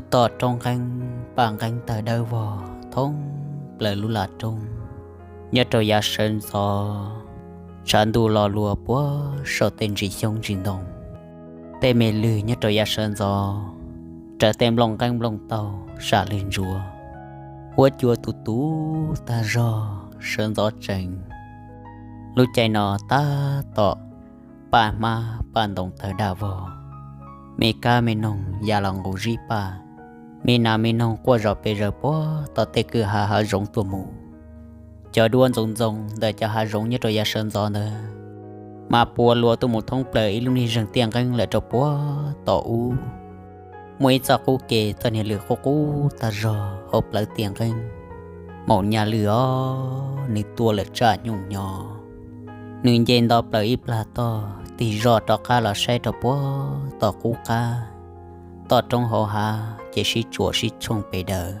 Toj roob nqeeb paj nqeeb tawg dawb vog thoob plaws lub laj roob. Nyob rau yav sawv ntxov, tshav ntuj lo luas puag saum tej ntsis xyoob ntsis ntoo. Tej me lwg nyob rau yav sawv ntxov raws tej nplooj nqeeb nplooj taug sam lwg ntsuav, huab cua tus tus tag zog sawv ntxov tsees. Lub caij no tab tom paj hmab paj ntoos tawg daj vog, me kab me noog ya los nqus zib paj, me nas me noog quaj zom pes zaws puag tom tej kwj ha hav zoov tuaj mus. Cov duab ntxoov ntxoo ntawm cov hav zoov nyob rau yav sawv ntxov ntawd mas pua luas tuaj mus thoob plaws ib lub niag zeeg tiaj nqeeb lawm rau puag tom ub. Muaj ib txoj qub ke txoj niag lwm qub qub tag zog hauv plawv tiaj nqeeb. Maum Nyaj Lwj os, nws tuaj lawm tsaj nyooj nyo, nws nce nto plaws ib plag toj tig zoj rov qab los saib rau puag tom qub qab. Toj roob hauv hav ces sib tsuam sib tshooj pes daws,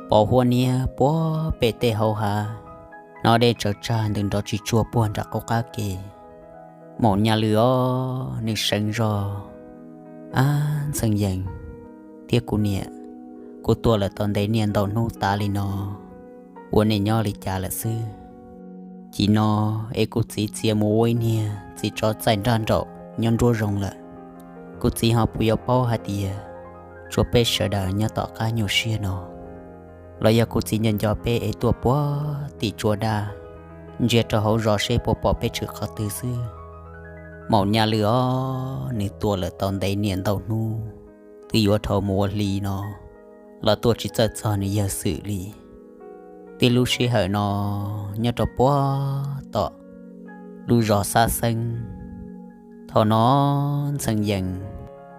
pos huab niab puag pem tej hauv hav, hnov dej tsaws tsag ntws nrov tsis tsuag puag nram qub qab ke. Maum Nyaj Lwj os, nws seev zog, ab, Ntxhee Yees thiab kuv niam, kuv tuaj lawm tau ntev niaj ntau hnub tas li no, ua nej nyob li cas lawm xwb? Cim no es kuv txiv txia mus ua ib niag txiv tsov txaij nraj nraum nyob nruab zoov lawm. Kuv txiv ho puas yuav paub hais tias tshuav peb sawv daws nyob tom qab nyuag siab no, los yog kuv txiv nco nco peb es tuaj puag tim tsua daj ntsia rau hauv zos seb puas pom peb tshwm qhov twg xwb? Maum Nyaj Lwj os, nws tuaj lawm tau ntev niaj ntau hnub, twb yuav dhau mus ua hli no los tuaj tsis txawj txog nws yawg Xwm li. Tib lub sij hawm no nyob rau puag tom lub zos Xab Xeeb, thaum no Ntxhee Yees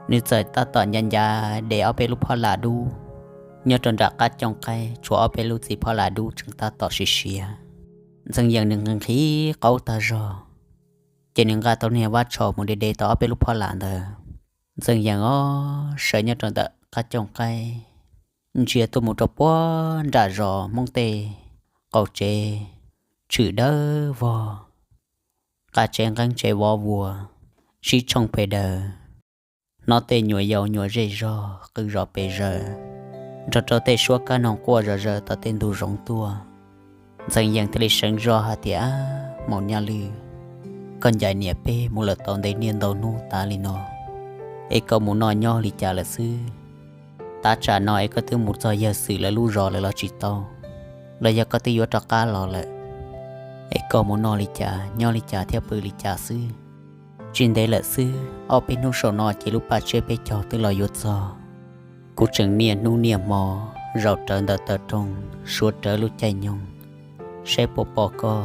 nws txawm tab tom ncav ncav de ob peb lub phoj lam dub nyob rau nram qab cooj qaib, tshuav ob peb lub txiv phoj lam dub tseem tab tom siav siav. Ntxhee Yees nws nqhis nqhis qaub tag zog, ces nws nqa tau niag vab tsho mus de de tau ob peb lub phoj lam ntawd. Ntxhee Yees os, sawv nyob rau ntawm qab cooj qaib, ntsia tuaj mus rau puag nram zos Hmoob tej qaum tsev, tshwm dawb vog, qab tsev nqeeb tsev vov vuas sib tshooj pes daws, hnov tej nyuam yaus nyuam zej zog qw zom pes zaws, nrog rau tej suab kab noog quaj zom zaws tom tej ntug zoov tuaj. Ntxhee Yees thiaj li seev zog hais tias, Maum Nyaj Lwj, koj ncaim niam peb mus lawm tau ntev niaj ntau hnub tas li no, es koj mus noj nyob li cas lawm xwb? Tab tsam no es koj twb mus txog yawg Xwm lawv lub zos lawm los tsis tau, los yog koj twb yuav rov qab los lawm? Es koj mus noj li cas nyob li cas thiab pw li cas xwb? Tsis ntev lawm xwb, ob peb hnub saum no ces lub paj tsiab peb caug twb los yuav txog. Kuv tseem niaj hnub niaj hmo zaum rawv ntawm taw roog, suav rawv lub caij nyoog, saib puas pom koj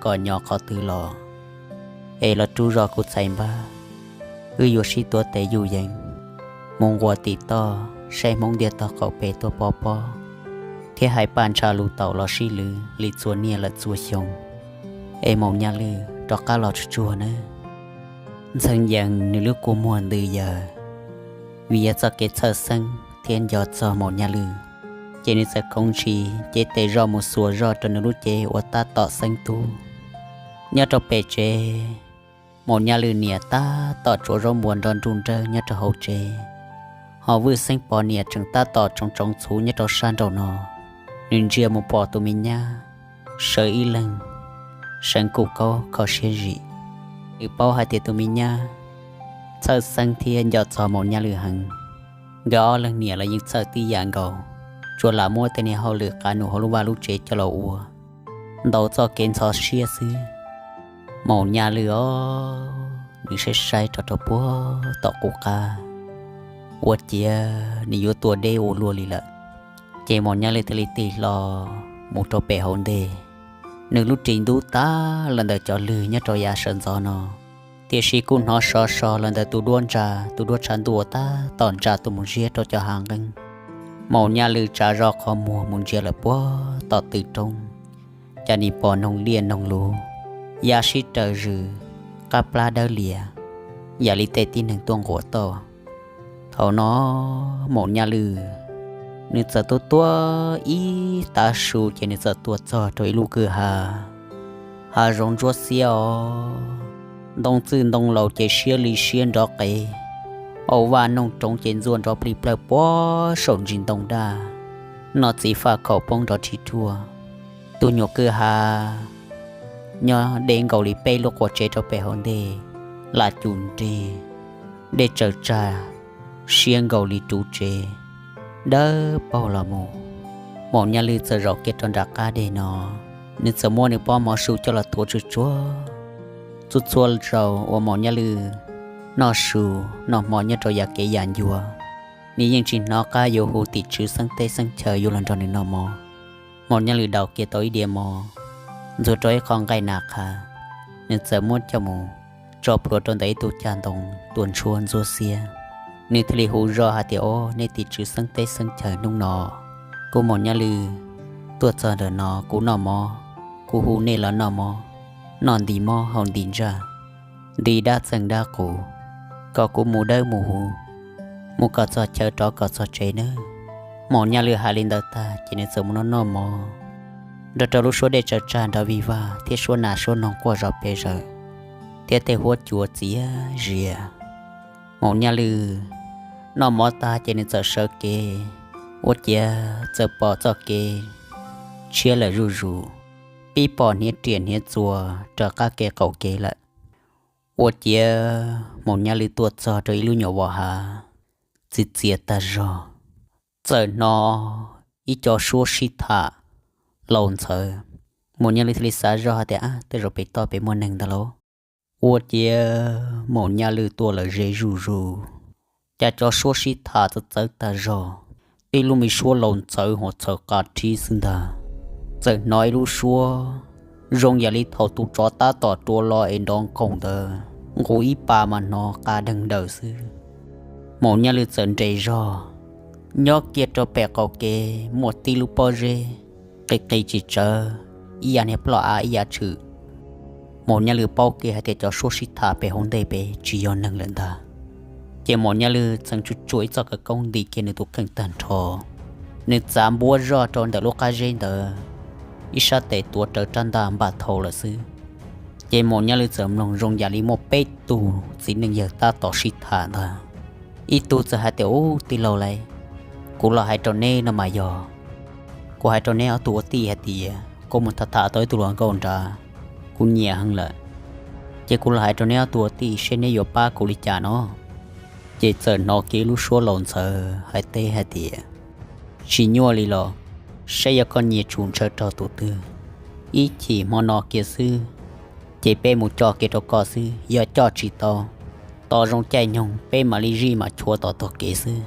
kom nyo qhov twg los. Es los rub zog kuv txhais npab, wb yuav sib tuav tes yuj yees mus nquas tim toj saib Hmoob ntiaj tog qaum pem tuaj pov pob, thiab hais paj ntsha lus taum los sib lwv li txhua niaj lawm txhua xyoo. Es Maum Nyaj Lwj, rov qab los tsuag tsuag nawb. Ntxhee Yees nws lub kua muag ntws yawg, vim yog txoj kev txhawj xeeb thiab nco txog Maum Nyaj Lwj, ces nws txawm khoov ntshis cev tes zoj mus xuas zoj rau nws lub cev uas tab tom xeeb tub. Nyob rau pem tsev, Maum Nyaj Lwj niam tab tom tsuav zaub npua nrog nruj nrawj nyob rau hauv tsev, ho Vwj Xeeb Pov niam tseem tab tom tsoov tsoov txhuv nyob rau sab nraum no. Nws ntsia mus pom tus me nyab sawv ib leeg, seev kuj kaub kho siab zim. Nws paub hais tias tus me nyab txhawj xeeb thiab nco txog Maum Nyaj Lwj heev. Nkawd ob leeg niam los yeej txhawj tib yam nkaus, tsuas lam muab tej niag hauj lwm qav num hauv lub vaj lub tsev coj los ua, ntau txoj kev ntxhov siab xwb. Maum Nyaj Lwj os, nws saib saib rau rau puag tom qub qab, ua ciav nws yuav tua deb ua luaj li lawm. Ces Maum Nyaj Lwj thiaj li tig hlo mus rau pem hauv ntej. Nws lub ris ntub tag los ntawm cov lwg nyob rau yav sawv ntxov no, tiam sis kuj hnov sov so los ntawm tus duab ntsa, tus duab tshav ntuj uas tab tom ntsa tuaj mus ziab rau cov hav nqeeb. Maum Nyaj Lwj tsa zog qhov muag mus ntsia lawm puag tom tw roob, cas nim pom noog liaj noog luv ya sib raws zws, qab plab dawb lias, yam li tej tib neeg tuaj nquas toj. Thaum no Maum Nyaj Lwj nws txawm tuaj tuaj ib tav su ces nws txawm tuaj txog rau ib lub kwj ha, hav zoov ntsuab xiab os, ntoo txwj ntoo laus ces siab li siab nrov qees. Au vaj noog roov ces ntxuaj nrov plig plawg puag saum ntsis ntoo daj, noj txiv faj khaum poob nrov rhij ruaj. Tus nyuam kwj ha nyob deb nkaus li peb lub qua tsev rau pem hauv ntej, lam cum nrig, dej tsaws tsag siab nkaus li ruv tsev, dawb paug los mus. Maum Nyaj Lwj txawm zaum kiag rau nram qab dej no, nws txawm muab nws pob mov su coj los tuav tsuag tsuag. Txhua txhua zaus uas Maum Nyaj Lwj noj su noj hmo nyob rau yam kev yam ncua, nws yeej tsis hnov qab yuav hu tim tswv xeeb teb xeeb chaw yuav los nrog nws noj mov. Maum Nyaj Lwj daus kiag tau ib diav mov, ntxuag rau ib qho nqaij nas qha, nws txawm muab coj mus tso plhuav rau ntawm ib tug cag ntoo tuaj ntshuab ntxuab xiab. Nws thiaj li hu zoj hais tias, Au, nej tim tswv xeeb teb xeeb chaw, hnub no kuv Maum Nyaj Lwj tuaj txog ntawm no, kuv noj mov, kuv hu nej los noj mov, noj nti mob haus nti ntsaj, nti dab txeeg dab qus, kom kuv mus dawb mus huv, mus kom txog chaw rov kom txog tsev nawb. Maum Nyaj Lwj hais li ntawd tag ces nws txawm mus noj noj mov, nrog rau lub suab dej tsaws tsag nrov vij vag thiab suab nas suab noog quaj zom pes zaws, thiab tej huab cua txias zias. Maum Nyaj Lwj noj mov tag ces nws txawm sawv kev, ua ciav txawm pom txoj kev tshiab lawm zuj zus, pib pom hniav riam hniav txuas raws qab kev qaum kev lawm. Ua ciav Maum Nyaj Lwj tuaj txog rau ib lub nyuam vos hav txias txias tag zog, txawm hnov ib co suab sib tham laus ntxhawv. Maum Nyaj Lwj thiaj li xav zoj hais tias, Ab, tej zaum pem toj pem muaj neeg ntag lauj. Ua ciav Maum Nyaj Lwj tuaj lawm ze zuj zus, cas cov suab sib tham txawv txawv tag zog, tib lub me suab laus ntxhawv hos txhawv qa rhib xwb ntag. Txawm hnov ib lub suab zoo yam li thaum tus tsov tab tom rua lo es nrov nkoos ntawd, nqus ib pas mas hnov qa deeg daws xwb. Maum Nyaj Lwj txawm nres zog nyob kiag rau pem qaum kev, muaj tib lub pob zeb qis qis tsis tsawv, ib yav niag ploj av ib yav tshwm. Maum Nyaj Lwj paub kiag hais tias cov suab sib tham pem hauv ntej pem tsis yog neeg lawm ntag. Ces Maum Nyaj Lwj txeev tsuj tsuam ib txoj kawv koob nti kiag nws tus kheej tag nrho, nws txav npuab zoj rau ntawm lub qab zeb ntawd, ib sab tes tuav rawv rab ntaj npaj thau lawm xwb. Ces Maum Nyaj Lwj txawm mloog zoo yam li muaj peb tug txiv neej yawg tab tom sib tham ntag. Ib tug txawm hais tias, Ub, tij laug lauj, kuv los hais rau neb no mas yog, kuv hais rau neb ob tug ua tij hais tias koj mus tham tham tau ib tug hluas nkauj nrad, kuv nyiam heev lawm. Ces kuv los hais rau neb ob tug ua tij seb neb yuav pab kuv li cas no. Ces txawm hnov kiag ib lub suab laus ntxhawv hais teb hais tias, Tsis nyuaj li los, saib yog koj nyiam tsum ntshaw raug tus twg, ib chim hmo no kiag xwb, ces peb mus coj kiag rau koj xwb, yog coj tsis tau, tos zoo caij nyoog peb mam li zij mam chua tom tog kev xwb.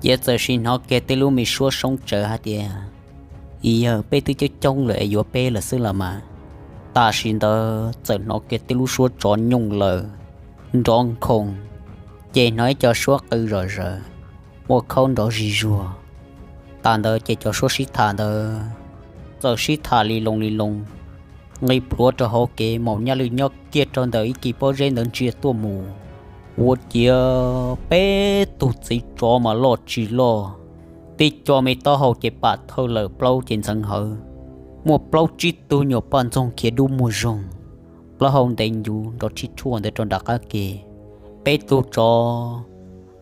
Ces txawm sim hnov kiag tej lub me suab soob tsawv hais tias, Yawg, peb twb coob coob lawm es yuav peb lawm xwb los mas. Tam sim ntawd txawm hnov kiag tej lub suab tsov nyooj lawm, nrov nkhoos, ces hnov ib co suab qw zom zaws, ua khaub nrov zig zuag. Tas ntawd ces cov suab sib tham ntawd txawm sib tham li loo li loo, nqis plhuav rau hauv kev. Maum Nyaj Lwj nyob kiag rau ntawm ib kis pob zeb ntawd ntsia tuaj mus, ua ciav peb tug txiv tsov mas loj tsis loj, tib co me taub hau ces pam thawj lawm, plaub ces ntxeev hawv, muaj plaub tsib tug nyuam poj ntxoog khiav dub muag zoog, plaub hau ntev ncuv nrov rhij rhuaj ntawd rau nram qab ke. Peb tug tsov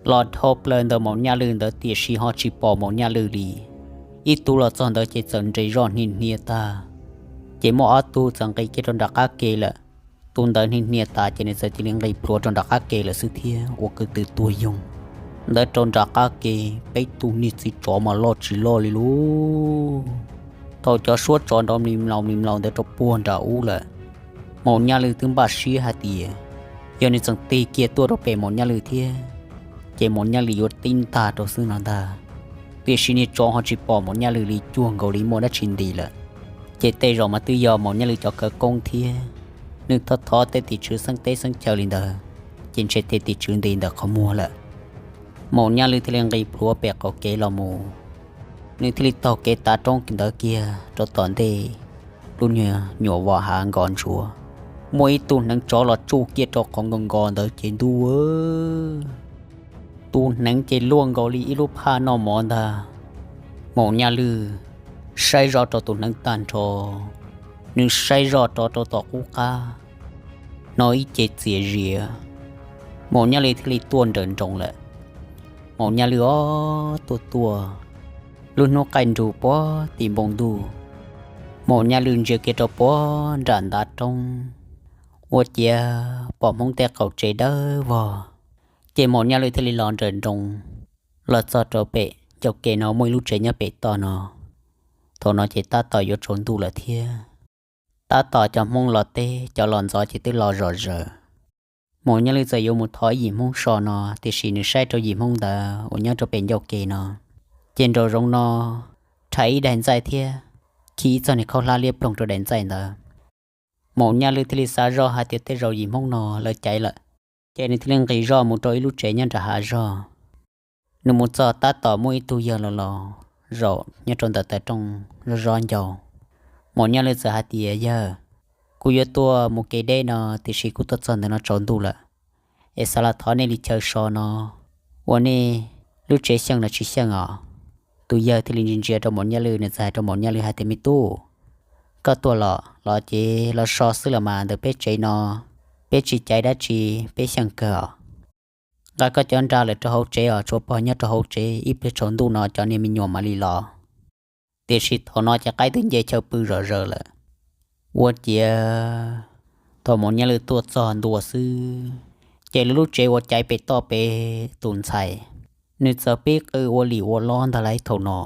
los dhau plaws ntawm Maum Nyaj Lwj ntawd tiam sis ho tsis pom Maum Nyaj Lwj li. Ib tug los txog ntawd ces txawm nres zoj hnia hnia tag, ces muaj ob tug txawm nqis kiag rau nram qab ke lawm. Tus ntawd hnia hnia tas ces nws txawm cia li nqis plhuav rau nram qab ke lawm xwb thiab ua kwv tws tuag yoog ntawd rau nram qab ke. Peb tug niag txiv tsov mas loj tsis loj li lauj. Thaum cov suab tsov nrov mlis mlaus mlis mlaus ntawd rau puag nram ub lawm, Maum Nyaj Lwj twb npaj siab hais tias yog nws txeem tig kiag tuaj rau pem Maum Nyaj Lwj thiab, ces Maum Nyaj Lwj yuav tib ntag rau xwb no ntag. Tiam sis niag tsov ho tsis pom Maum Nyaj Lwj li, cuag nkaus li muaj dab tsi nti lawm. Ces tej zaum mas twb yog Maum Nyaj Lwj cov khawv koob thiab. Nws thov thov tej tim tswv xeeb teb xeeb chaw li ntawd, ces ntshe tej tim tswv nti ntawm qhov muag lawm. Maum Nyaj Lwj thiaj li nqis plhuav pem qaum kev los mus. Nws thiaj li taug kev tav roob ntawd kiag rau tom ntej lub nyuag nyuam vos hav nkos ntsuav. Muaj ib tug hneev tsov los tsuj kiag rau qhov nkos nkos ntawd ces ntuj, tus hneev ces luaj nkaus li ib lub phaj noj mov ntag. Maum Nyaj Lwj saib zoj rau tus hneev tag nrho, nws saib zoj rov rau tom qub qab, hnov ib ce txias zias, Maum Nyaj Lwj thiaj li tuaj nrawm nroos lawm. Maum Nyaj Lwj ob tuaj tuaj, lub hnub qaij nrug puag tim npoo ntuj, Maum Nyaj Lwj ntsia kiag rau puag nram ntav roob, ua ciav pom Hmoob tej qaum tsev dawb vog. Ces Maum Nyaj Lwj thiaj li los nrawm nroos los txog rau pem ncauj ke no muaj ib lub tsev nyob pem toj no. Thaum no ces tab tom yuav tsaus ntuj lawm thiab. Tab tom cov Hmoob los teb, cov los ntxov ces twb los zom zaws. Maum Nyaj Lwj txawm yuav mus thov ib yim Hmoob so no, tiam sis nws saib rau yim Hmoob ntawd uas nyob rau pem ncauj ke no, ces nraum zoov no rhais ib daim ntxaij thiab khi ib txoj niag khaub hlab liab ploog rau daim ntxaij ntawd. Maum Nyaj Lwj thiaj li xav zoj hais tias tej zaum yim Hmoob no lawv caiv lawm, ces nws thiaj li nqis zoj mus rau ib lub tsev nyob nram hav zog. Nws mus txog tab tom muaj ib tug yawg los los zaum nyob rau ntawm taw rooj zov zov ncau. Maum Nyaj Lwj txawm hais tias, Yawg, kuv yuav tuaj mus kev deb no, tiam sis kuv tuaj txog ntawm no tsaus ntuj lawm, es xav los thov nej li chaw so no, ua nej lub tsev xyeej los tsis xyeej os? Tus yawg thiaj li ntsia ntsia rau Maum Nyaj Lwj, nws txawm hais rau Maum Nyaj Lwj hais tias, Me tub, koj tuaj los los ces los so xwb los mas, ntawm peb tsev no peb tsis caiv dab tsi, peb xyeej kawg os. Nqa koj cov nra lawm rau hauv tsev os, tshuav pog nyob rau hauv tsev, ib pliag tsaus ntuj no cov niag me nyuam mam li los. Tiam sis thaum no ces qaib twb nce chaw pw zom zaws lawm. Ua ciav thaum Maum Nyaj Lwj tuaj txog ntua xwb, ces lawv lub tsev uas caiv pem toj pem tus ntxhais, nws txawm pib qw ua lim ua lob ntag lauj. Thaum no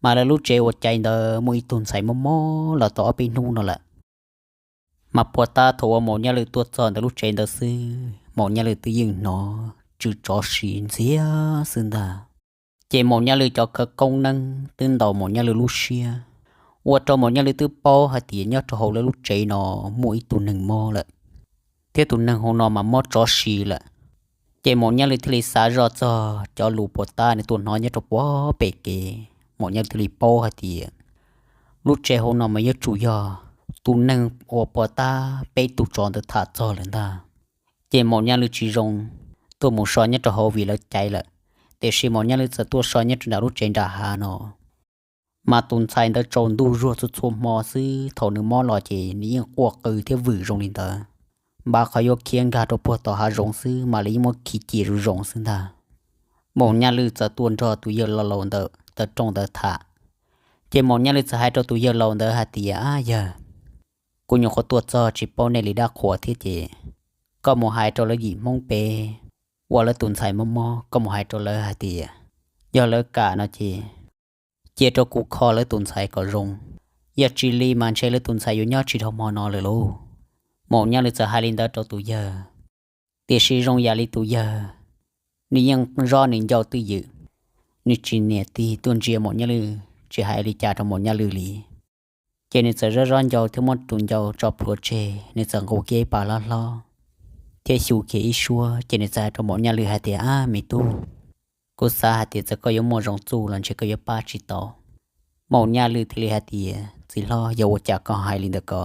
mas lawv lub tsev uas caiv ntawd muaj ib tug ntxhais mob mob los tau ob peb hnub no lawm. Mas puag ta thaum uas Maum Nyaj Lwj tuaj txog ntawm lub tsev ntawd xwb, Maum Nyaj Lwj twb yeej hnov tsw tsov si ntxiag xwb ntag. Ces Maum Nyaj Lwj cov khawv koob neeb twb ntaus Maum Nyaj Lwj lub siab, ua rau Maum Nyaj Lwj twb paub hais tias nyob rau hauv lawv lub tsev no muaj ib tug neeg mob lawm, thiab tus neeg hauv no mas mob tsov si lawm. Ces Maum Nyaj Lwj thiaj li xav zoj txog cov lus puag ta nws tuaj hnov nyob rau puag pem kev, Maum Nyaj Lwj thiaj li paub hais tias lub tsev hauv no mas yuav tsum yog tus neeg uas puag ta peb tug tsov ntawd tham txog lawm ntag. Ces Maum Nyaj Lwj tsis zoo tuaj mus so nyob rau hauv vim lawv caiv lawm, tiam sis Maum Nyaj Lwj txawm tuaj so nyob rau nram lub tsev nram hav no. Mas tus ntxhais ntawd tsaus ntuj zuag txhua txhua hmo xwb, thaum nws mob los ces nws yeej quaj qw thiab vwm zoo li ntawd, npaj qhov yuav khiav nkag rau puag tom hav zoov xwb, mas lawv yeej muab khi cia zoo zoo xwb ntag. Maum Nyaj Lwj txawm tuaj nrog tus yawg laus laus ntawm taw rooj ntawd tham. Ces Maum Nyaj Lwj txawm hais rau tus yawg laus ntawd hais tias, Ab yawg, kuv nyuam qhuav tuaj txog tsis paub nej li dab qhuas thiab, ces koj mus hais rau lawv yim Hmoob pem uas lawv tus ntxhais mob mob, koj mus hais rau lawv hais tias yog lawv kam no ces cia rau kuv kho lawv tus ntxhais kom zoo, yog tsis li mas ntshe lawv tus ntxhais yuav nyob tsis dhau hmo no lawm lauj. Maum Nyaj Lwj txawm hais li ntawd rau tus yawg, tiam sis zoo yam li tus yawg, nws yeej zoj nws ncau twj ywm, nws tsis niam tig tuaj ntsia Maum Nyaj Lwj, tsis hais li cas rau Maum Nyaj Lwj li. Ces nws txawm zoj zoj ncau thiab muab tus ncau tso plhuav tseg, nws txawm nqus kiag ib pas hlob hlob thiab xyu kiag ib suab, ces nws txawm hais rau Maum Nyaj Lwj hais tias, Ab me tub, kuv xav hais tias txawm koj yuav muaj zoo txuj los ntshe koj yuav pab tsis tau. Maum Nyaj Lwj thiaj li hais tias, Txiv hlob, yog ua cas koj hais li ntawd ko?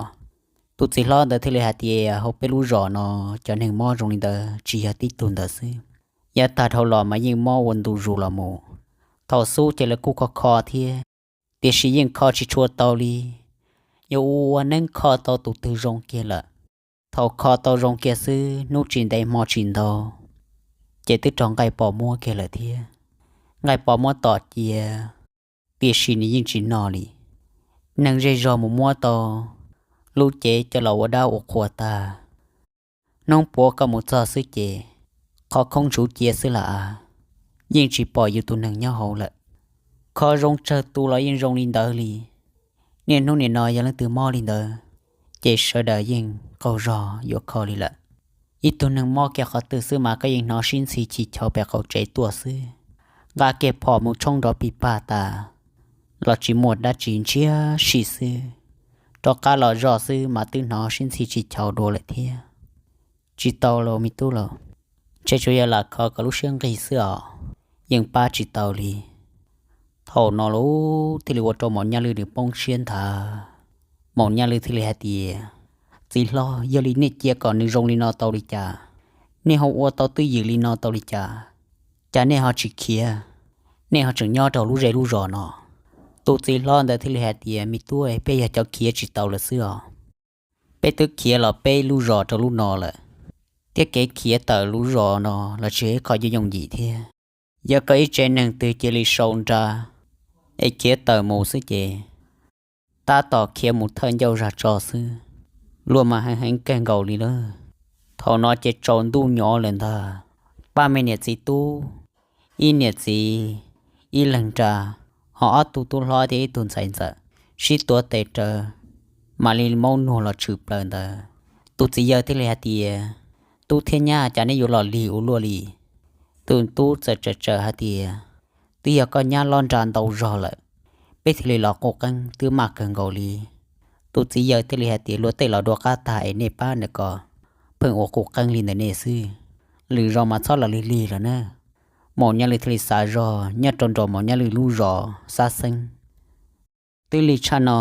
Tus txiv hlob ntawd thiaj li hais tias, Hauv peb lub zos no cov neeg mob zoo li ntawd tsis yog tib tug ntawd xwb, yav tag dhau los mas yeej mob ua ntu zus los mus. Thaum xub ces lawv kuj kho kho thiab, tiam sis yeej kho tsis tshua tau li. Yuav ua ua neeb kho tau tus twg zoo kiag lawm. Thaum kho tau zoo kiag xwb, hnub tsis ntev hmo tsis ntau, ces twb raug nqaij pos muab kiag lawm thiab. Nqaij pos muab tom cia, tiam sis nws yeej tsis no li. Neeg zej zog mus muab tau lub cev coj los ua dab ua qhua tag. Hnub puav koj mus txog xwb ces qhov khoob ntshuv cia xwb lawm, yeej tsis pom yus tus neeg nyob hauv lawm. Kho zoo tsawg tus los yeej zoo li ntawd li. Niaj hnub nim no yog leej twg mob li ntawd, ces sawv daws yeej qaug zog yuav kho li lawm. Ib tug neeg mob kiag qhov twg xwb mas koj yeej hnov sib ntxhi chis chaus pem qaum tsev tuaj xwb. Nqa kiag phom mus tshoob nrov pis pag tas los tsis muaj dab tsi, ntshiab si xwb. Rov qab los zog xwb mas twb hnov sib ntxhi chis chaus dua lawm thiab. Tsis tau los me tub los, ntshe tsuas yog lam kho kom lub siab nqig xwb os, yeej pab tsis tau li. Thaum no lub thiaj li ua rau Maum Nyaj Lwj nws poob siab nthav. Maum Nyaj Lwj thiaj li hais tias, Txiv hlob, yog li nej cia kom nws zoo li no tau li cas? Nej ho ua tau twj ywm li no tau li cas? Cas nej ho tsis khiav, nej ho tseem nyob rau lub zej lub zos no? Tus txiv hlob ntawd thiaj li hais tias, Me tub, peb yog cov khiav tsis tau lawm xwb os. Peb twb khiav los peb lub zos rau lub no lawm, thiab kev khiav tawm lub zos no los tsis yog ib qho yooj yim thiab. Yog koj ib tsev neeg twg cia li sau nra es khiav tawm mus xwb ces tab tom khiav mus thawj ncauj zag tso xwb, luag mas heev heev kawg nkaus li lawm. Thaum no ces tsaus ntuj nyob lawm ntag, pab me niam txiv tub, ib niam txiv ib leeg nra, ho ob tug tub hlob thiab ib tug ntxhais ntxawm sib tuav tes rawv, mam li maub nuag los tshwm plaws ntawd. Tus txiv yawg thiaj li hais tias, tub thiab nyab, cas neb yuav los lig ua luaj li? Tus tub txawm tsaws tsaws hais tias, twb yog koj nyab loj nra ntau zog lawm, peb thiaj li los quj qeeb twb maj kawg nkaus li. Tus txiv yawg thiaj li hais tias, luag tej los dua qab tag es nej pab ntawm ko pheej ua quj qeeb li ntawm nej xwb, lwm zaus mas txhob los lig lig lawm na. Maum Nyaj Lwj thiaj li xav zog nyob rau nraum Maum Nyaj Lwj lub zos xab xeeb, twb lig tshaj no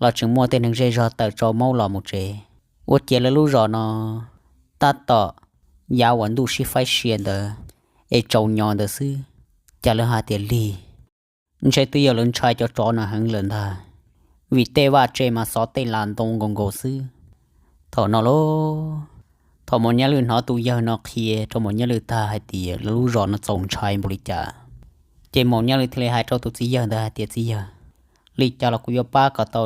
los tseem muaj tej neeg zej zog tawm tsau maub los mus tsev, ua ciav lawv lub zos no tab tom yav uas ntuj sib faib sia ntawd es tsaus nyo ntawd xwb, cas lawv hais tias lig, ntshe twb yog lawv ntshai cov tsov no heev lawm ntag, vim tej vaj tse mas xov tej las ntoo nkaus nkaus xwb. Thaum no lauj, thaum Maum Nyaj Lwj hnov tus yawg no qhia rau Maum Nyaj Lwj tag hais tias lawv lub zos no txaus ntshai npaum li cas, ces Maum Nyaj Lwj thiaj li hais rau tus txiv yawg ntawd hais tias, txiv yawg, li cas los kuv yuav pab kom tau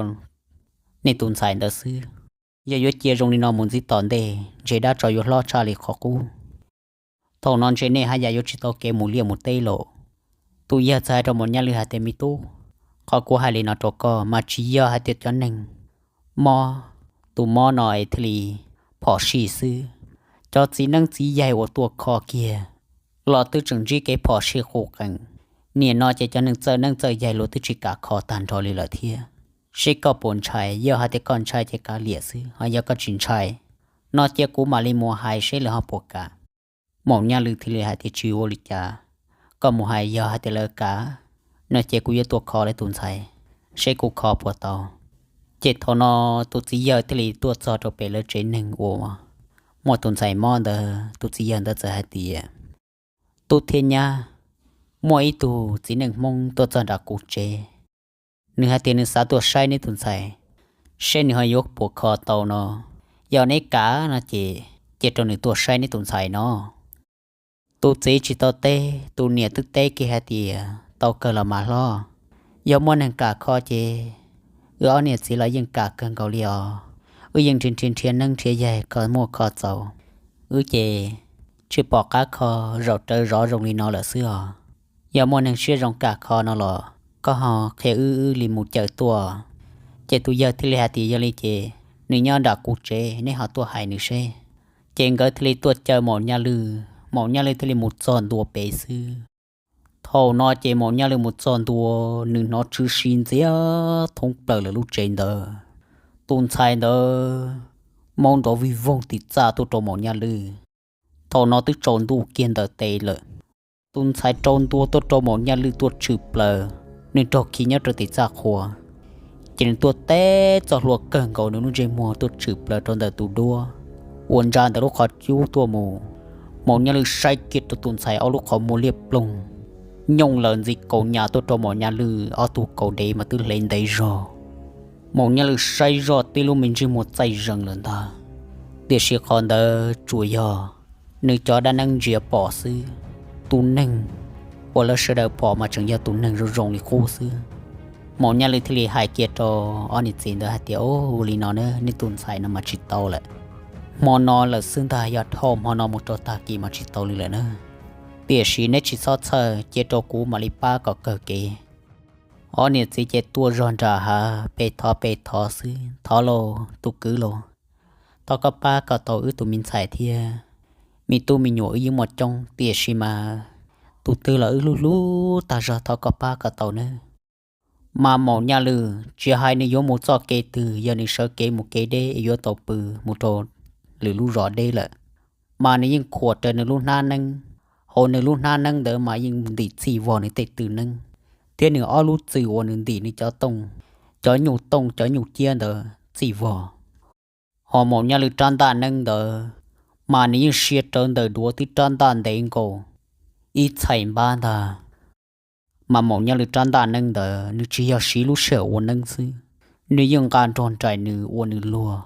nej tus ntxhais ntawd xwb. Yog yuav cia zoo li no mus ntxiv tom ntej ntshe dab tsov yuav hlob tshaj li qhov qub. Thaum no ntshe nej haj yam yuav tsis tau kev mus liaj mus teb lawm. Tus yawg txawm hais rau Maum Nyaj Lwj hais tias, me tub, qhov kuv hais li no rau koj mas tsis yog hais tias cov neeg mob, tus mob no es thiaj li phom sij xwb. Cov txiv neeb txiv yaig uas tuaj kho kiag los twb tseem ntsib kev phom sij quj qees. Nim no ces cov neeg txawj neeb txawj yaig luag twb tsis kam kho tag nrho li lawm thiab. Seb koj puas ntshai, yog hais tias koj ntshai ces kav liam xwb, ho yog koj tsis ntshai no ces kuv mam li mus hais seb lawv ho puas kam. Maum Nyaj Lwj thiaj li hais tias, tsis ua li cas, koj mus hais, yog hais tias lawv kam no ces kuv yuav tuaj kho lawv tus ntxhais, seb kuv kho puas tau. Ces thaum no tus txiv yawg thiaj li tuaj txog rau pem lawv tsev neeg uas muaj tus ntxhais mob ntawd. Tus txiv yawg ntawd txawm hais tias, tub thiab nyab, muaj ib tug txiv neej Hmoob tuaj txog nram kuv tsev, nws hais tias nws xav tuaj saib neb tus ntxhais, seb nws ho yuav puas kho tau no. Yog neb kam no ces cia rau nws tuaj saib neb tus ntxhais no. Tus txiv tsis tau teb, tus niam twb teb kiag hais tias, tau kawg los mas hlob, yog muaj neeg kam kho ces wb ob niam txiv los yeej kam kawg nkaus li os. Wb yeej nrhiav nrhiav nrhiav neeb nrhiav yaig kho muaj kho txaus, wb ces tsis pom qab kho zaum rawv zov zoo li no lawm xwb os. Yog muaj neeg siab zoo kam kho no los koj ho qhia wb, wb li mus cawm tuaj. Ces tus yawg thiaj li hais tias, yog li ces nws nyob nram kuv tsev, neb ho tuaj hais nws seb. Ces nkawd thiaj li tuaj caw Maum Nyaj Lwj, Maum Nyaj Lwj thiaj li mus txog ntua pem xwb. Thaum no ces Maum Nyaj Lwj mus txog ntua, nws hnov tshwm sim ntxiag thoob plaws lawv lub tsev ntawd. Tus ntxhais ntawd maub nrov vij voog tim txaj tuaj rau Maum Nyaj Lwj. Thaum no twb tsaus ntuj kiag ntawm tes lawm. Tus ntxhais rau ntua tuaj rau Maum Nyaj Lwj tuaj tshwm plaws, nws raug khi nyob rau tim txaj qhua. Ces nws tuaj teb txoj hlua kawg nkaus nws lub ntsej muag tuaj tshwm plaws rau ntawm tus duab uas ntsa ntawm lub qhov cub tuaj mus. Maum Nyaj Lwj saib kiag rau tus ntxhais ob lub qhov muag liab ploog, nyooj laws ntxi kaus nyas tuaj rau Maum Nyaj Lwj ob tug kaus dev mas twb hle ntev zog. Maum Nyaj Lwj saib zoj tib lub me ntsej muag txaij zees lawm ntag, tiam sis qhov ntawd tsuas yog nws cov dab neeb ntsia pom xwb. Tus neeg uas lawv sawv daws pom mas tseem yog tus neeg zoo zoo li qub xwb. Maum Nyaj Lwj thiaj li hais kiag rau ob niam txiv ntawd hais tias, ua li no na, neb tus ntxhais no mas tsis tau lawm. Hmo no lawm xwb ntag, yog dhau hmo no mus rau tag kis mas tsis tau li lawm na. Tiam sis neb tsis txhob txhawj, cia rau kuv mam li pab kom kawg kev. Ob niam txiv ces tuaj zog nram hav, pe thov pe thov xwb, thov lauj tus kwv lauj, thov koj pab kom tau wb tus me ntxhais thiab. Me tub me nyuam wb yeej muaj coob, tiam sis mas tus twg los wb hlub hlub tag zog, thov koj pab kom tau nawb. Mas Maum Nyaj Lwj tsis hais nws yuav mus txoj kev twg, yog nws sawv kev mus kev deb yuav tau pw mus rau lwm lub zos deb lawm, mas nws yeej khuam raws nws lub hnab neeb. Hauv nws lub hnab neeb ntawd mas yeej ntim txhij vog nws tej tw neeb, thiab nws ob lub txwm uas nws ntim nws cov tooj, cov nyuj tooj cov nyuj ciab ntawd txhij vog. Ho Maum Nyaj Lwj rab ntaj neeb ntawd, mas nws yeej sia rawv ntawm duav tib rab ntaj ntev nkaus ib txhais npab ntag. Mas Maum Nyaj Lwj rab ntaj neeb ntawd nws tsis yog siv lub sij hawm ua neeb xwb, nws yeej nqa nrog nraim nws ua nws luag.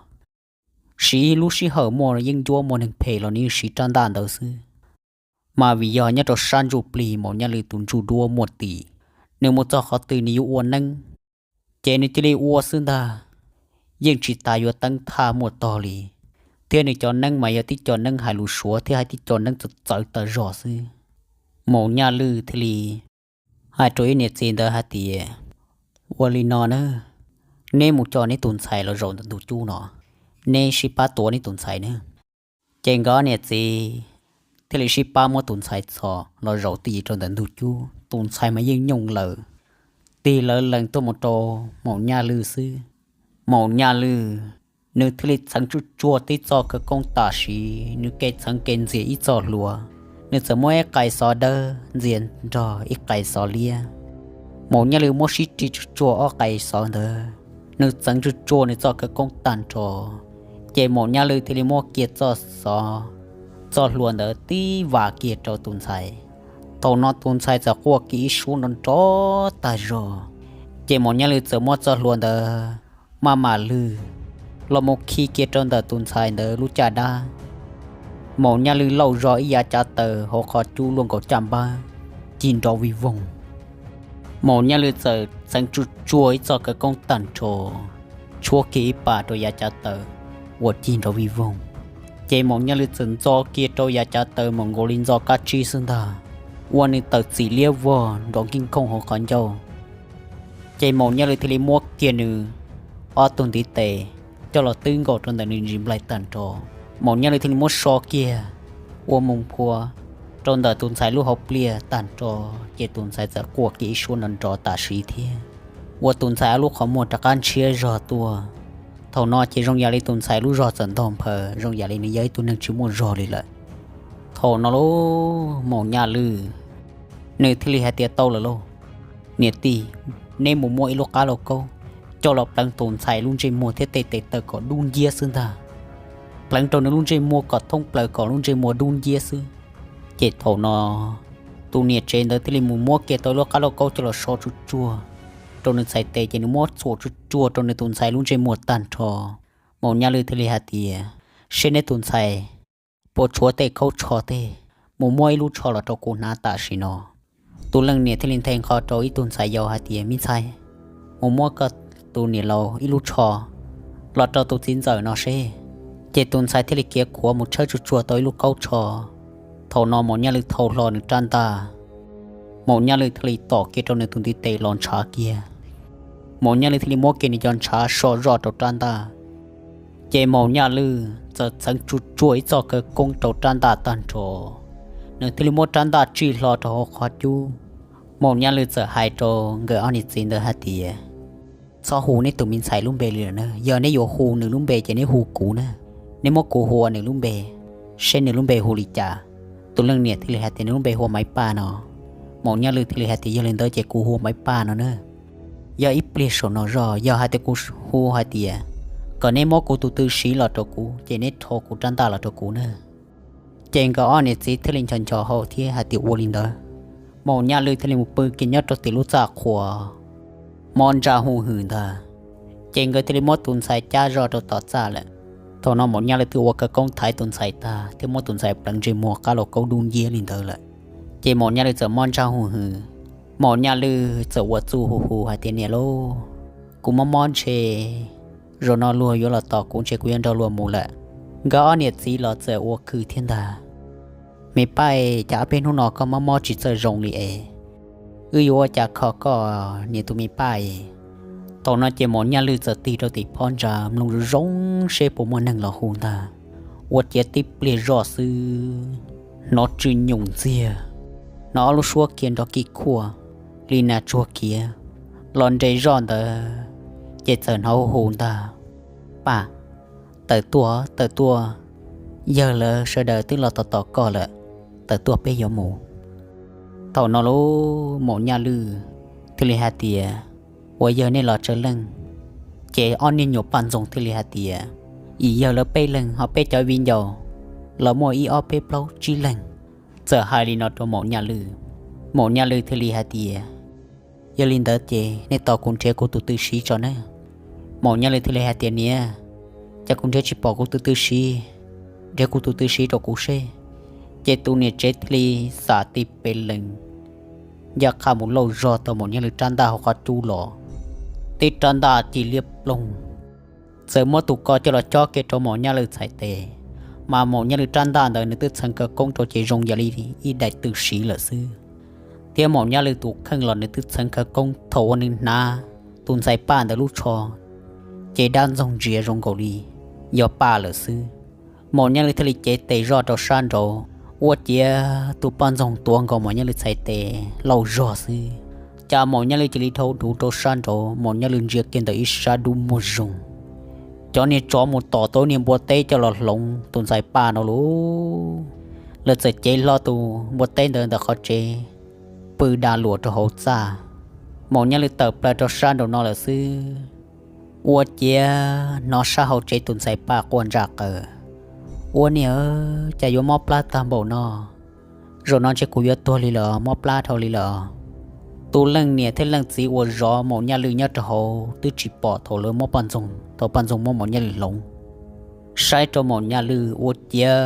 Siv lub sij hawm muaj yeeb ncuab muaj neeg phem los nws yeej siv rab ntaj ntawd xwb. Mas vim yog nyob rau sab ntsuj plig Maum Nyaj Lwj tus ntsuj duab muaj tim, nws mus txog qhov twg nws yuav ua neeb, ces nws cia li ua xwb ntag, yeej tsis tas yuav teeb thaj muaj tog li. Thiab nws cov neeb mas yog tib co neeb hais lus suav thiab hais tib co neeb txawv txawv tas zog xwb. Maum Nyaj Lwj thiaj li hais rau ib niam txiv ntawd hais tias, ua li no na, neb mus coj neb tus ntxhais los zaum ntawm ntug cub no, neb sib pab tuav neb tus ntxhais na. Ces nkawd niam txiv thiaj li sib pab muab tus ntxhais txhos los zaum tis rau ntawm ntug cub. Tus ntxhais mas yeej nyooj lawm, tig lawv lees tuaj mus rau Maum Nyaj Lwj xwb. Maum Nyaj Lwj, nws thiaj li txheev tsuj tsuag tib txoj khawv koob tam sim, nws kev txheev kev ntxias ib txoj hlua, nws txawm muab ib qais xov dawb ntxias nrog ib qais xov liab. Maum Nyaj Lwj muab sib ris tsuj tsuag ob qais xov ntawd, nws txheev tsuj tsuag nws txoj khawv koob tag nrho, ces Maum Nyaj Lwj thiaj li muab kiag txoj xov, txoj hlua ntawd tib vas kiag rau tus ntxhais. Thaum no tus ntxhais txawm quaj kiag ib suab nrov nrov tag zog, ces Maum Nyaj Lwj txawm muab txoj hlua ntawd maj mam lwg los mus khi kiag rau ntawm tus ntxhais ntawd lub caj dab. Maum Nyaj Lwj lauj zog ib yav cav taws hauv qhov cub luaj nkaus caj npab, cig nrov vij voog. Maum Nyaj Lwj txawm txheev tsuj tsuag ib txoj khawv koob tag nrho, tshuab kiag ib pas rau yav cav taws uas cig nrov vij voog. Ces Maum Nyaj Lwj txawm ntxo kiag rau yav cav taws mus nkaus li ntxo kab tsib xwb ntag, ua nws tawm txim liab vog nrov nkij nkhooj hauv qhov ncauj. Ces Maum Nyaj Lwj thiaj li muab kiag nws ob tug ntiv tes coj los twb nkaus rau ntawm nws ntsis nplaig tag nrho. Maum Nyaj Lwj thiaj li muab so kiag ua mus phua rau ntawm tus ntxhais lub hauv pliaj tag nrho, ces tus ntxhais txawm quaj kiag ib suab nrov nrov tam sim thiab, ua tus ntxhais ob lub qhov muag rov qab ntshiab zog tuaj. Thaum no ces zoo yam li tus ntxhais lub zog txawm ntog nphaws, zoo yam li nws yog ib tug neeg tsis muaj zog li lawm. Thaum no lauj, Maum Nyaj Lwj nws thiaj li hais tias, tau lawm lauj, niam tij, neb mus muab ib lub qab lauj kaub coj los pleev tus ntxhais lub ntsej muag thiab tej tes taw kom dub nciab xwb ntag. Pleev rau nws lub ntsej muag kom thoob plaws kom lub ntsej muag dub nciab xwb. Ces thaum no tus niam tsev ntawd thiaj li mus muab kiag tau ib lub qab lauj kaub coj los so tsuj tsuag rau nws txhais tes, ces nws muab txhuam tsuj tsuag rau nws tus ntxhais lub ntsej muag tag nrho. Maum Nyaj Lwj thiaj li hais tias, seb neb tus ntxhais puas tshuav tej khaub tsho tej, mus muab ib lub tsho los rau kuv hnav tam sim no. Tus leej niam thiaj li nthe nqho rau ib tug ntxhais yau hais tias, me ntxhais, mus muab koj tus niam laus ib lub tsho los rau tus txiv ntxawm no seb. Ces tus ntxhais thiaj li khiav khuav mus tshawb tsuj tsuag tau ib lub kaub tsho. Thaum no Maum Nyaj Lwj thau hlo nws rab ntaj, Maum Nyaj Lwj thiaj li tom kiag rau nws tus ntiv tes los ntshav kiag. Maum Nyaj Lwj thiaj li muab kiag nws cov ntshav so zoj rau rab ntaj. Ces Maum Nyaj Lwj txawm txheev tsuj tsuag ib txoj khawv koob rau rab ntaj tag nrho, nws thiaj li muab rab ntaj tsij hlo rau hauv qhov cub. Maum Nyaj Lwj txawm hais rau nkawd ob niam txiv ntawd hais tias, txhob hu neb tus me ntxhais lub npe li lawm na, yog neb yuav hu nws lub npe ces neb hu kuv na, neb muab kuv hu ua nws lub npe, seb nws lub npe hu li cas. Tus leej niam thiaj li hais tias, nws lub npe hu ua Maiv Paj no. Maum Nyaj Lwj thiaj li hais tias, yog li ntawd ces kuv hu ua Maiv Paj no na. Yog ib pliag saum no zog yog hais tias kuv hu hais tias kom neb muab kuv tus tw siv los rau kuv ces neb rho kuv rab ntaj los rau kuv na. Ces nkawd ob niam txiv thiaj li nchos nchos hau thiab hais tias ua li ntawd. Maum Nyaj Lwj thiaj li mus pw kiag nyob rau tim lub txaj qhua, mob ntsaj hu hwm ntag. Ces nkawd thiaj li muab tus ntxhais cab zoj rau tom txaj lawm. Thaum no Maum Nyaj Lwj twb ua khawv koob thaiv tus ntxhais tag thiab muab tus ntxhais pleev ntsej muag qab lauj kaub dub nciab li ntawd lawm. Ces Maum Nyaj Lwj txawm mob ntsaj hu hwm. Maum Nyaj Lwj txawm ua txuj hu hu hais tias, niam lauj, kuv mob mob ntshe zaum no luag yuav los tos kuv ntshe kuv yuav nrog luag mus lawm. Nkawd ob niam txiv los txawm ua khw thiab ntag. Me Paj, cas ob peb hnub no koj mob mob tsis txawj zoo li es, wb yuav ua cas kho koj niam tus me Paj? Thaum no ces Maum Nyaj Lwj txawm tig rau tim phab ntsa mloog zoo zoo seb puas muaj neeg los hu ntag. Ua ciav tib pliag zoj xwb, hnov tsw nyum ntxiag, hnov ob lub suab khiav nrov kij khuaj li nas tsuag khiav los nres zoj ntawd, ces txawm hnov hu hu ntag, Paj, tawm tuaj, tawm tuaj, yawg lawv sawv daws twb los tos tos koj lawm, tawm tuaj peb yuav mus. Thaum no lub Maum Nyaj Lwj thiaj li hais tias, ua yawg nej los tsawg leej? Ces ob niag nyuam paj ntxoog thiaj li hais tias, yim yawg lawv peb leeg ho peb cov viv ncaus los muaj ib ob peb plaub tsib leeg. Txawm hais li no rau Maum Nyaj Lwj, Maum Nyaj Lwj thiaj li hais tias, yog li ntawd ces nej tos kuv nrhiav kuv tus tw siv tso nawb. Maum Nyaj Lwj thiaj li hais tias, niam, Cas kuv nrhiav tsis pom kuv tus twj siv, nrhiav kuv tus twj siv rau kuv seb. Ces tus niam tsev thiaj li xam tis pes lees ncaj qha mus lauj zog tau Maum Nyaj Lwm rab ntaj hauv qab cub los, tib rab ntaj ci liab ploog, txawm muab tus ko coj los cob kiag rau Maum Nyaj Lwm txhais tes. Mas Maum Nyaj Lwm rab ntaj ntawd nws twb txheev khawv koob rau ces zoo yam li ib daim tw siv lawm xwb. Thiab Maum Nyaj Lwm tus kheej los nws twb txheev khawv koob thaum uas nws hnav tus ntxhais Paj ntawd lub tsho, ces dab ntxoog ntsiav zoo nkaus li yog Paj lawm xwb. Maum Nyaj Lwm thiaj li cev tes zoj rau sab nraud, ua ciav tus poj ntxoog tuav nkaus Maum Nyaj Lwm txhais tes lauj zog xwb. Cas Maum Nyaj Lwm cia li dhau duv rau sab nraud, Maum Nyaj Lwm ntsia kiag ntawm ib sab dub muag zoo, cov niag tsov mus tom tau niag npua teb coj los hloov tus ntxhais Paj no lauj. Lawv txawm cev hlo tus npua teb ntawd ntawm qhov tsev, pw da luas rau hauv txaj. Maum Nyaj Lwm tawm plaws rau sab nraum no lawm xwb, ua ciav hnov sab hauv tsev tus ntxhais Paj quaj ntsaj qaws, ua niam, cas yuav mob plab tag npaum no, zaum no ntshe kuv yuav tuag li lawm, mob plab dhau li lawm. Tus leej niam thiab leej txiv uas zov Maum Nyaj Lwm nyob rau hauv twb tsis pom thaum lawv muab poj ntxoog, thaum poj ntxoog muab Maum Nyaj Lwm hloov, saib rau Maum Nyaj Lwm ua ciav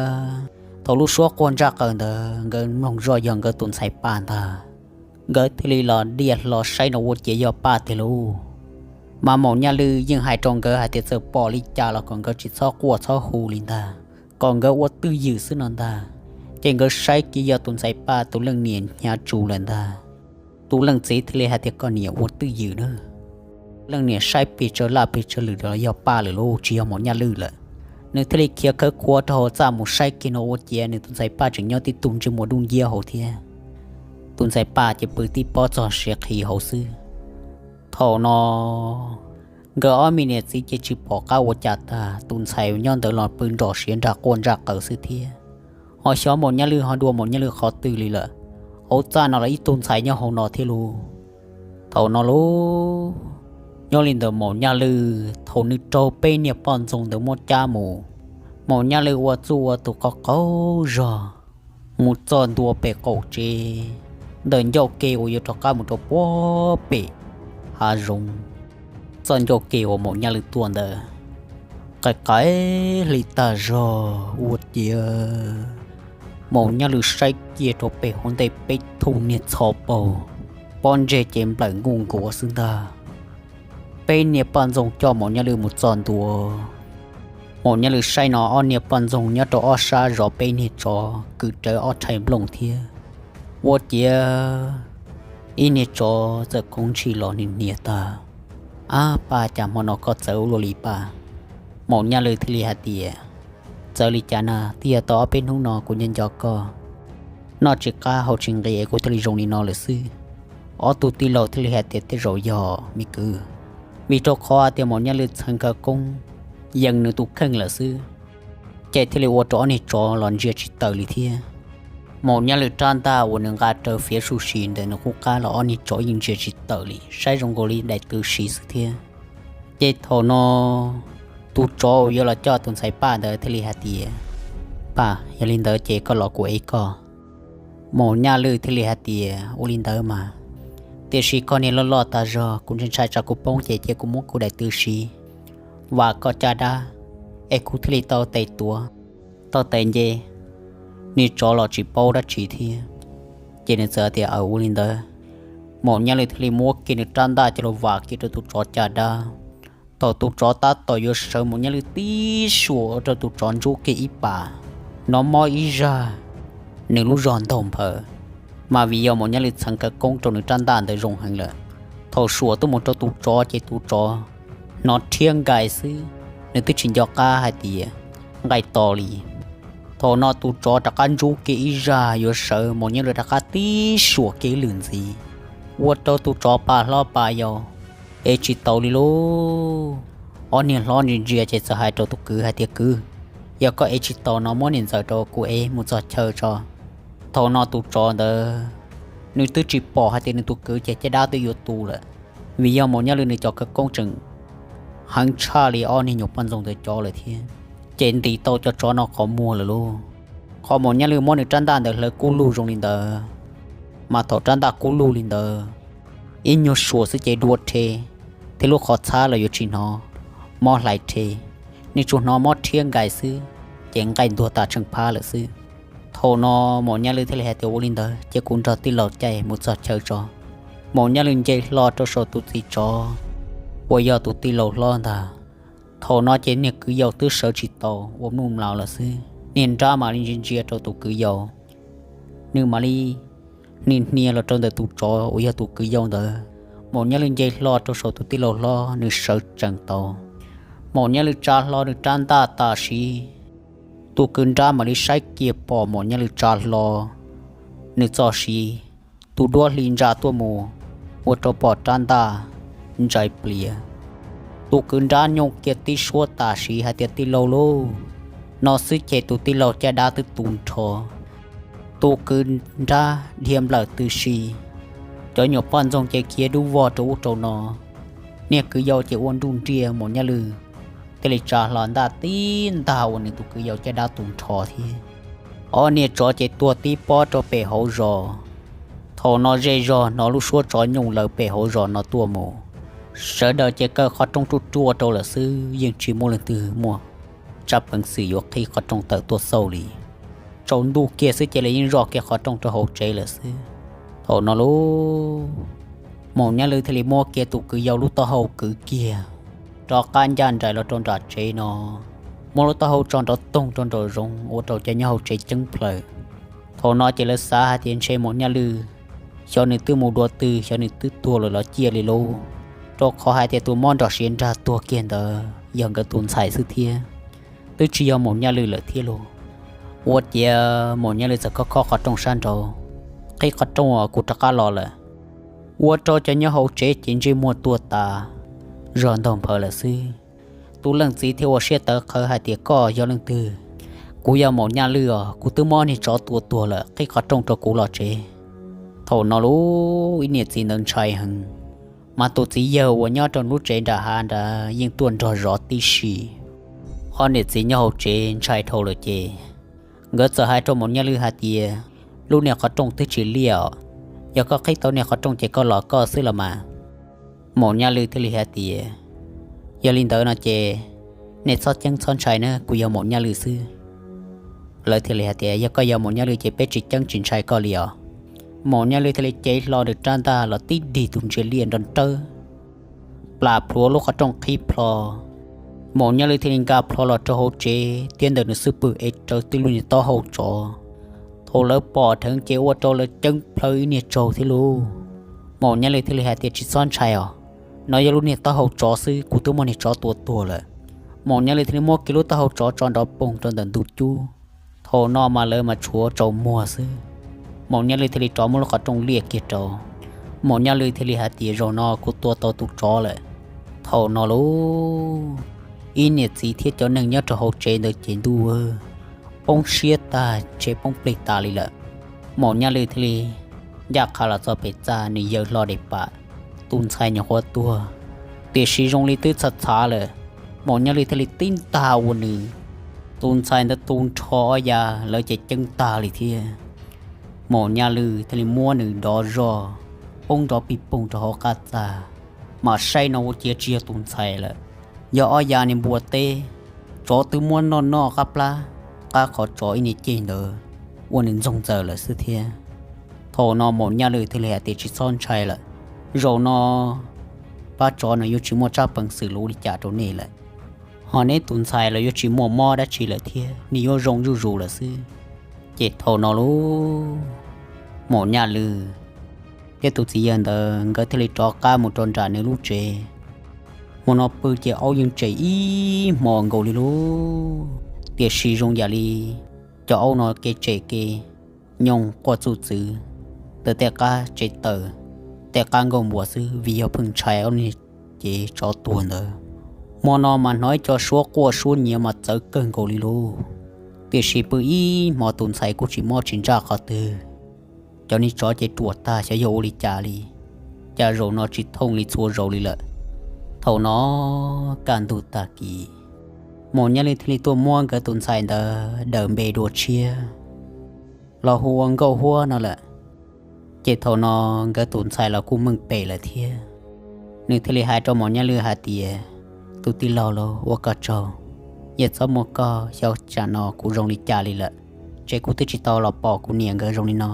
thaum lub suab quaj ntsaj qaws ntawd nkawd mloog zoj yog nkawd tus ntxhais Paj ntag. Nkawd thiaj li los diaj hlo saib no ua ciav yog Paj tiag lauj. Mas Maum Nyaj Lwm yeej hais rau nkawd hais tias txawm pom li cas los kom nkawd tsis txhob quaj txhob hu li ntag, kom nkawd ua twj ywm xwb no ntag. Ces nkawd saib kiag yog tus ntxhais Paj tus leej niam hnyav tsuj lawm ntag. Tus leej txiv thiaj li hais tias koj niam ua twj ywm na. Leej niam saib pes tsawg laj pes tsawg lwm los yog Paj lawm lauj, tsis yog Maum Nyaj Lwm lawm. Nws thiaj li khiav khawb khuav rau hauv txaj mus saib kiag no ua ciav nws tus ntxhais Paj tseem nyob tib tug ntsej muag dub nciab hauv thiab. Tus ntxhais Paj ces pw tib pob txog siav qhi hauv xwb. Thaum no nkawd ob me niam txiv ces tsis pom qab ua cas tag, tus ntxhais nyob ntawd los pw nrom siav nrag quaj ntsaj qaws xwb thiab. Ho xyov Maum Nyaj Lwm ho dua Maum Nyaj Lwm qhov twg li lawm, hauv txaj no los ib tug ntxhais nyob hauv no thiab lauj. Thaum no lauj, nyob li ntawd Maum Nyaj Lwm thaum nws raug peb niag poj ntxoog ntawd muab cab mus, Maum Nyaj Lwm ua txuj ua tus qaug qaug zog mus txog ntua pem qaum tsev, ntawm ncauj ke uas yuav rov qab mus rau puag pem hav zoov. Txoj ncauj ke uas Maum Nyaj Lwm tuaj ntawd qais qais hli tag zog ua tiav. Maum Nyaj Lwm saib kiag rau pem hauv ntej peb tug niag txho paug, pob ntseg ces nplawm nkuj nkuav xwb ntag. Peb niag poj ntxoog coj Maum Nyaj Lwm mus txog ntua. Maum Nyaj Lwm saib no ob niag poj ntxoog nyob rau ob sab zov peb niag tsov kwv rawv ob rhais nplooj thiab. Ua tiav ib niag tsov txawm khoov ntshis los niag niag tag. Ab Paj, cas hmo no koj txawv ua luaj li Paj? Maum Nyaj Lwm thiaj li hais tias, txawv li cas na, twb yog tau ob peb hnub no kuv nyob nco koj, noj tsis qab haus tsis nqis es kuv thiaj li zoo li no lawm xwb. Ob tug tij laug thiaj li hais tias tej zaum yog me kwv, vim rau qhov hais tias Maum Nyaj Lwm txheev khawv koob yees nws tus kheej lawm xwb, ces thiaj li ua rau ob niag tsov los ntsia tsis tawm li thiab. Maum Nyaj Lwm rab ntaj uas nws nqa rawv fiav su si ntawm nws qub qab los ob niag tsov yeej ntsia tsis tawm li, saib zoo nkaus li daim tw siv xwb thiab. Ces thaum no tus tsov uas yuav los coj tus ntxhais Paj ntawd thiaj li hais tias, Paj, yog li ntawd ces koj los kuv ev koj. Maum Nyaj Lwm thiaj li hais tias, ua li ntawd mas, tiam sis koj niag loj loj tag zog, kuv ntshai ntshai tsam kuv poob ces cia kuv muab kuv daim tw siv vam koj caj dab, es kuv thiaj li tau tes tuav, tau tes nce, niag tsov los tsis paub dab tsi thiab. Ces nws txawm tias, aws, ua li ntawd. Maum Nyaj Lwm thiaj li muab kiag nws rab ntaj coj los vam kiag rau tus tsov caj dab. Thaum tus tsov tab tom yuav sawv, Maum Nyaj Lwm tib suam ua rau tus tsov ntsub kiag ib pas, hnov mob ib zag, nws lub zog ntaug nphaws. Mas vim yog Maum Nyaj Lwm txheev khawv koob rau nws rab ntaj ntawd zoo heev lawm, thaum suam tuaj mus rau tus tsov ces tus tsov hnov rhiab nkais xwb, nws twb tsis nco qab hais tias nqaij to li. Thaum no tus tsov rov qab ntsub kiag ib zag yuav sawv, Maum Nyaj Lwm rov qab tib suam kiag ib lwm ntxiv, ua rau tus tsov pa hlob pa yau ev tsis tau li lauj. Ob niag hlob ntsia ntsia ces txawm hais rau tus kwv hais tias, kwv, yog koj ev tsis tau no muab niam ntxawm rau kuv ev mus txog chaw tso. Thaum no tus tsov ntawd nws twb tsis pom hais tias nws tus kwv ces caj dab twb yuav tu lawm, vim yog Maum Nyaj Lwm nws cov khawv koob tseem heev tshaj li ob niag nyuam poj ntxoog ntawd cov lawm thiab, ces ntim tau cov tsov no qhov muag lawm lauj. Qhov Maum Nyaj Lwm muab nws rab ntaj ntawd hlawv kub lug zoo li ntawd, mas thaum rab ntaj kub lug li ntawd, ib nyuag suam xwb ces dua rhe, thiab lub qhov txhab los yuav tsis hnov, mob hlais rhe. nej tsuas hnov mob rhiab nkais xwb, ces nqaij ntuag tas tsheej phab lawm xwb. Thaum no Maum Nyaj Lwj thiaj li hais tias, Ua li ntawd cia kuv nrog tij laug caij mus txog chaw tso. Maum Nyaj Lwj nce hlo rau saum tus txiv tsov uas yog tus tij laug hlob ntag. Thaum no ces niag kwv yau twb sawv tsis tau, ua mluj mlaus lawm xwb. Niag nrab mam li ntsia ntsia rau tus kwv yau, nws mam li hnia hnia los rau ntawm tus tsov uas yog tus kwv yau ntawd. Maum Nyaj Lwj nce hlo rau saum tus tij laug hlob, nws sawv tsees tau. Maum Nyaj Lwj tsa hlo nws rab ntaj tam sim, tus kwv nrab mam li saib kiag pom Maum Nyaj Lwj tsa hlo nws txoj siv, tus duab hli ntsa tuaj mus, ua rau pom rab ntaj ntsais pliav. Tus kwv nrab nyooj kiag tib suab tam sim hais tias, Tij laug lauj! No xwb ces tus tij laug caj dab twb tu nrho. Tus kwv nrab dhia nplawm tws si, cov nyuam poj ntxoog ces khiav dub vog rau ub rau no. Niag kwv yau ces ua nruj nriaj, Maum Nyaj Lwj thiaj li tsa hlo ntaj tib ntag ua nws tus kwv yau caj dab tu nrho thiab. Ob niag tsov ces tuag tib pob rau pem hauv zos. Thaum no zej zog hnov lub suab tsov nyooj lawv pem hauv zos no tuaj mus. Sawv daws ces kaw qhov rooj ruaj ruaj rau lawm xwb, yeej tsis muaj leej twg muaj tsab peev xwm yuav qhib qhov rooj tawm tuaj xauj li. Tsaus ntuj kiag xwb ces lawv yeej zoj kiag qhov rooj rau hauv tsev lawm xwb. Thaum no lauj, Maum Nyaj Lwj thiaj li muab kiag tus kwv yau lub taub hau kwv kiag, rov qab ncaj nraim los rau nram tsev no, muab lub taub hau tso nrov toog rau nraum zoov ua rau cov nyob hauv tsev ceeb plaws. Thaum no ces lawv xav hais tias ntshe Maum Nyaj Lwj xyov nws twb mus dua twg, xyov nws twb tuag lawm los ciaj li lauj, rau qhov hais tias tus mob nrog siav nrag tuag kiag ntawd yog nkawd tus ntxhais xwb thiab, twb tsis yog Maum Nyaj Lwj lawm thiab lauj. Ua ciav Maum Nyaj Lwj txawm khob khob qhov rooj sab nraud, Qhib qhov rooj os, kuv rov qab los lawm. Ua rau cov nyob hauv tsev ces ntsej muag tuag tas zog ntaug nphaws lawm xwb. Tus leej txiv thiaj ua siab tawv qhawv hais tias, Koj yog leej twg? Kuv yog Maum Nyaj Lwj os, kuv twb mob niag tsov tua tuag lawm, qhib qhov rooj rau kuv los tsev. Thaum no lauj, ib niam txiv ntawd ntshai heev, mas tus txiv yawg uas nyob rau lub tsev nram hav nrad yeej tuaj nrog zov tib si. Ob niam txiv nyob hauv tsev ntshai dhau lawm ces nkawd txawm hais rau Maum Nyaj Lwj hais tias, Lub niag qhov rooj twb tsis liaj os, yog koj qhib tau niag qhov rooj ces koj los koj xwb los mas. Maum Nyaj Lwj thiaj li hais tias, Yog li ntawd no ces nej txhob ceeb txhob ntshai na, kuv yog Maum Nyaj Lwj xwb. Lawv thiaj li hais tias, Yog koj yog Maum Nyaj Lwj ces peb tsis ceeb tsis ntshai koj li os. Maum Nyaj Lwj thiaj li cev hlo nws rab ntaj los tib dig tus ntsia liaj nrov nrawb, plam plhuav lub qhov rooj qhib plho. Maum Nyaj Lwj thiaj li nkag plho los rau hauv tsev thiab ntawm nws xub pwg ev rawv tib lub niag taub hau tsov. Thaum lawv pom dheev ces ua rau lawv ceeb plhaw ib niag tsaug thiab lauj. Maum Nyaj Lwj thiaj li hais tias, Tsis txhob ntshai os, no yog lub niag taub hau tsov xwb, kuv twb muab niag tsov tua tuag lawm. Maum Nyaj Lwj thiaj li muab kiag lub taub hau tsov tso nrov poog rau ntawm ntug cub. Thaum no mas lawv mas tshuav tsaus muag xwb. Maum Nyaj Lwj thiaj li rov muab lub qhov rooj liaj kiag rau. Maum Nyaj Lwj thiaj li hais tias, Zaum no kuv tua tau tus tsov lawm. Thaum no lauj, ib niam txiv thiab cov neeg nyob rau hauv tsev ntawd ces ntuj poob siab tag, ntshe poob plig tas li lawm. Maum Nyaj Lwj thiaj li ncaj qha los txog pem txaj, nws yaws hlo daim pam, tus ntxhais nyuam qhuav tuag, tiam sis zoo li twb txhav txhav lawm. Maum Nyaj Lwj thiaj li tib ntag ua nws tus ntxhais ntawd tu nrho ob yav, lawv ces ceeb tag li thiab. Maum Nyaj Lwj thiaj li muab nws dov zog poob nrov pig poog rau hauv qab txaj, mas saib no ua ciav tsis yog tus ntxhais lawm, yog ob yav niag npua teb, tsov twb muab noj noj qab plab, qab qhov tsov ib niag ceg ntawd ua nws ntxoog ntxaws lawm xwb thiab. Thaum no Maum Nyaj Lwj thiaj li hais tias, Tsis txhob ntshai lawm, zaum no pab tsov nws yuav tsis muaj tsab peev xwm luv li cas rau nej lawm, ho neb tus ntxhais los yuav tsis muaj mob dab tsi lawm thiab, nws yuav zoo zuj zus lawm xwb. Ces thaum no lauj, Maum Nyaj Lwj thiab tus txiv yawg ntawd nkawd thiaj li rov qab mus rau nram nws lub tsev. Mus no pw ces aub yeej tsem ib hmo nkaus li lauj, tiam sis zoo yam li cov aub no kev tsem kev nyooj quaj txuj txwv, tawm tej qab tsev taws, tej qab nkaug npuas xwb, vim yog pheej ntshai ob niag cev tsov tuag ntawd. Hmo no mas hnov ib co suab quaj suab nyiav mas txawv kawg nkaus li lauj. Tiam sis pw ib hmo tus ntxhais kuj tsis mob tsis ntsaj qhov twg. Cov niag tsov ces ruam tag xyov yog ua li cas li, cas zaum no tsis thooj li txhua zaus li lawm. Thaum no kaj ntug tag kis, Maum Nyaj Lwj thiaj li tuaj muab nkawd tus ntxhais ntawd daws npe dua tshiab los hu ua Nkauj Huab no lawm. Ces thaum no nkawd tus ntxhais los kuj meej pem lawm thiab. Nws thiaj li hais rau Maum Nyaj Lwj hais tias, Tus tij laug lauj, ua koj tsaug, Yog txhob muaj koj, xyov tsam no kuv zoo li cas li lawm. Ces kuv twb tsis tau los pom kuv niam nkawd zoo li no.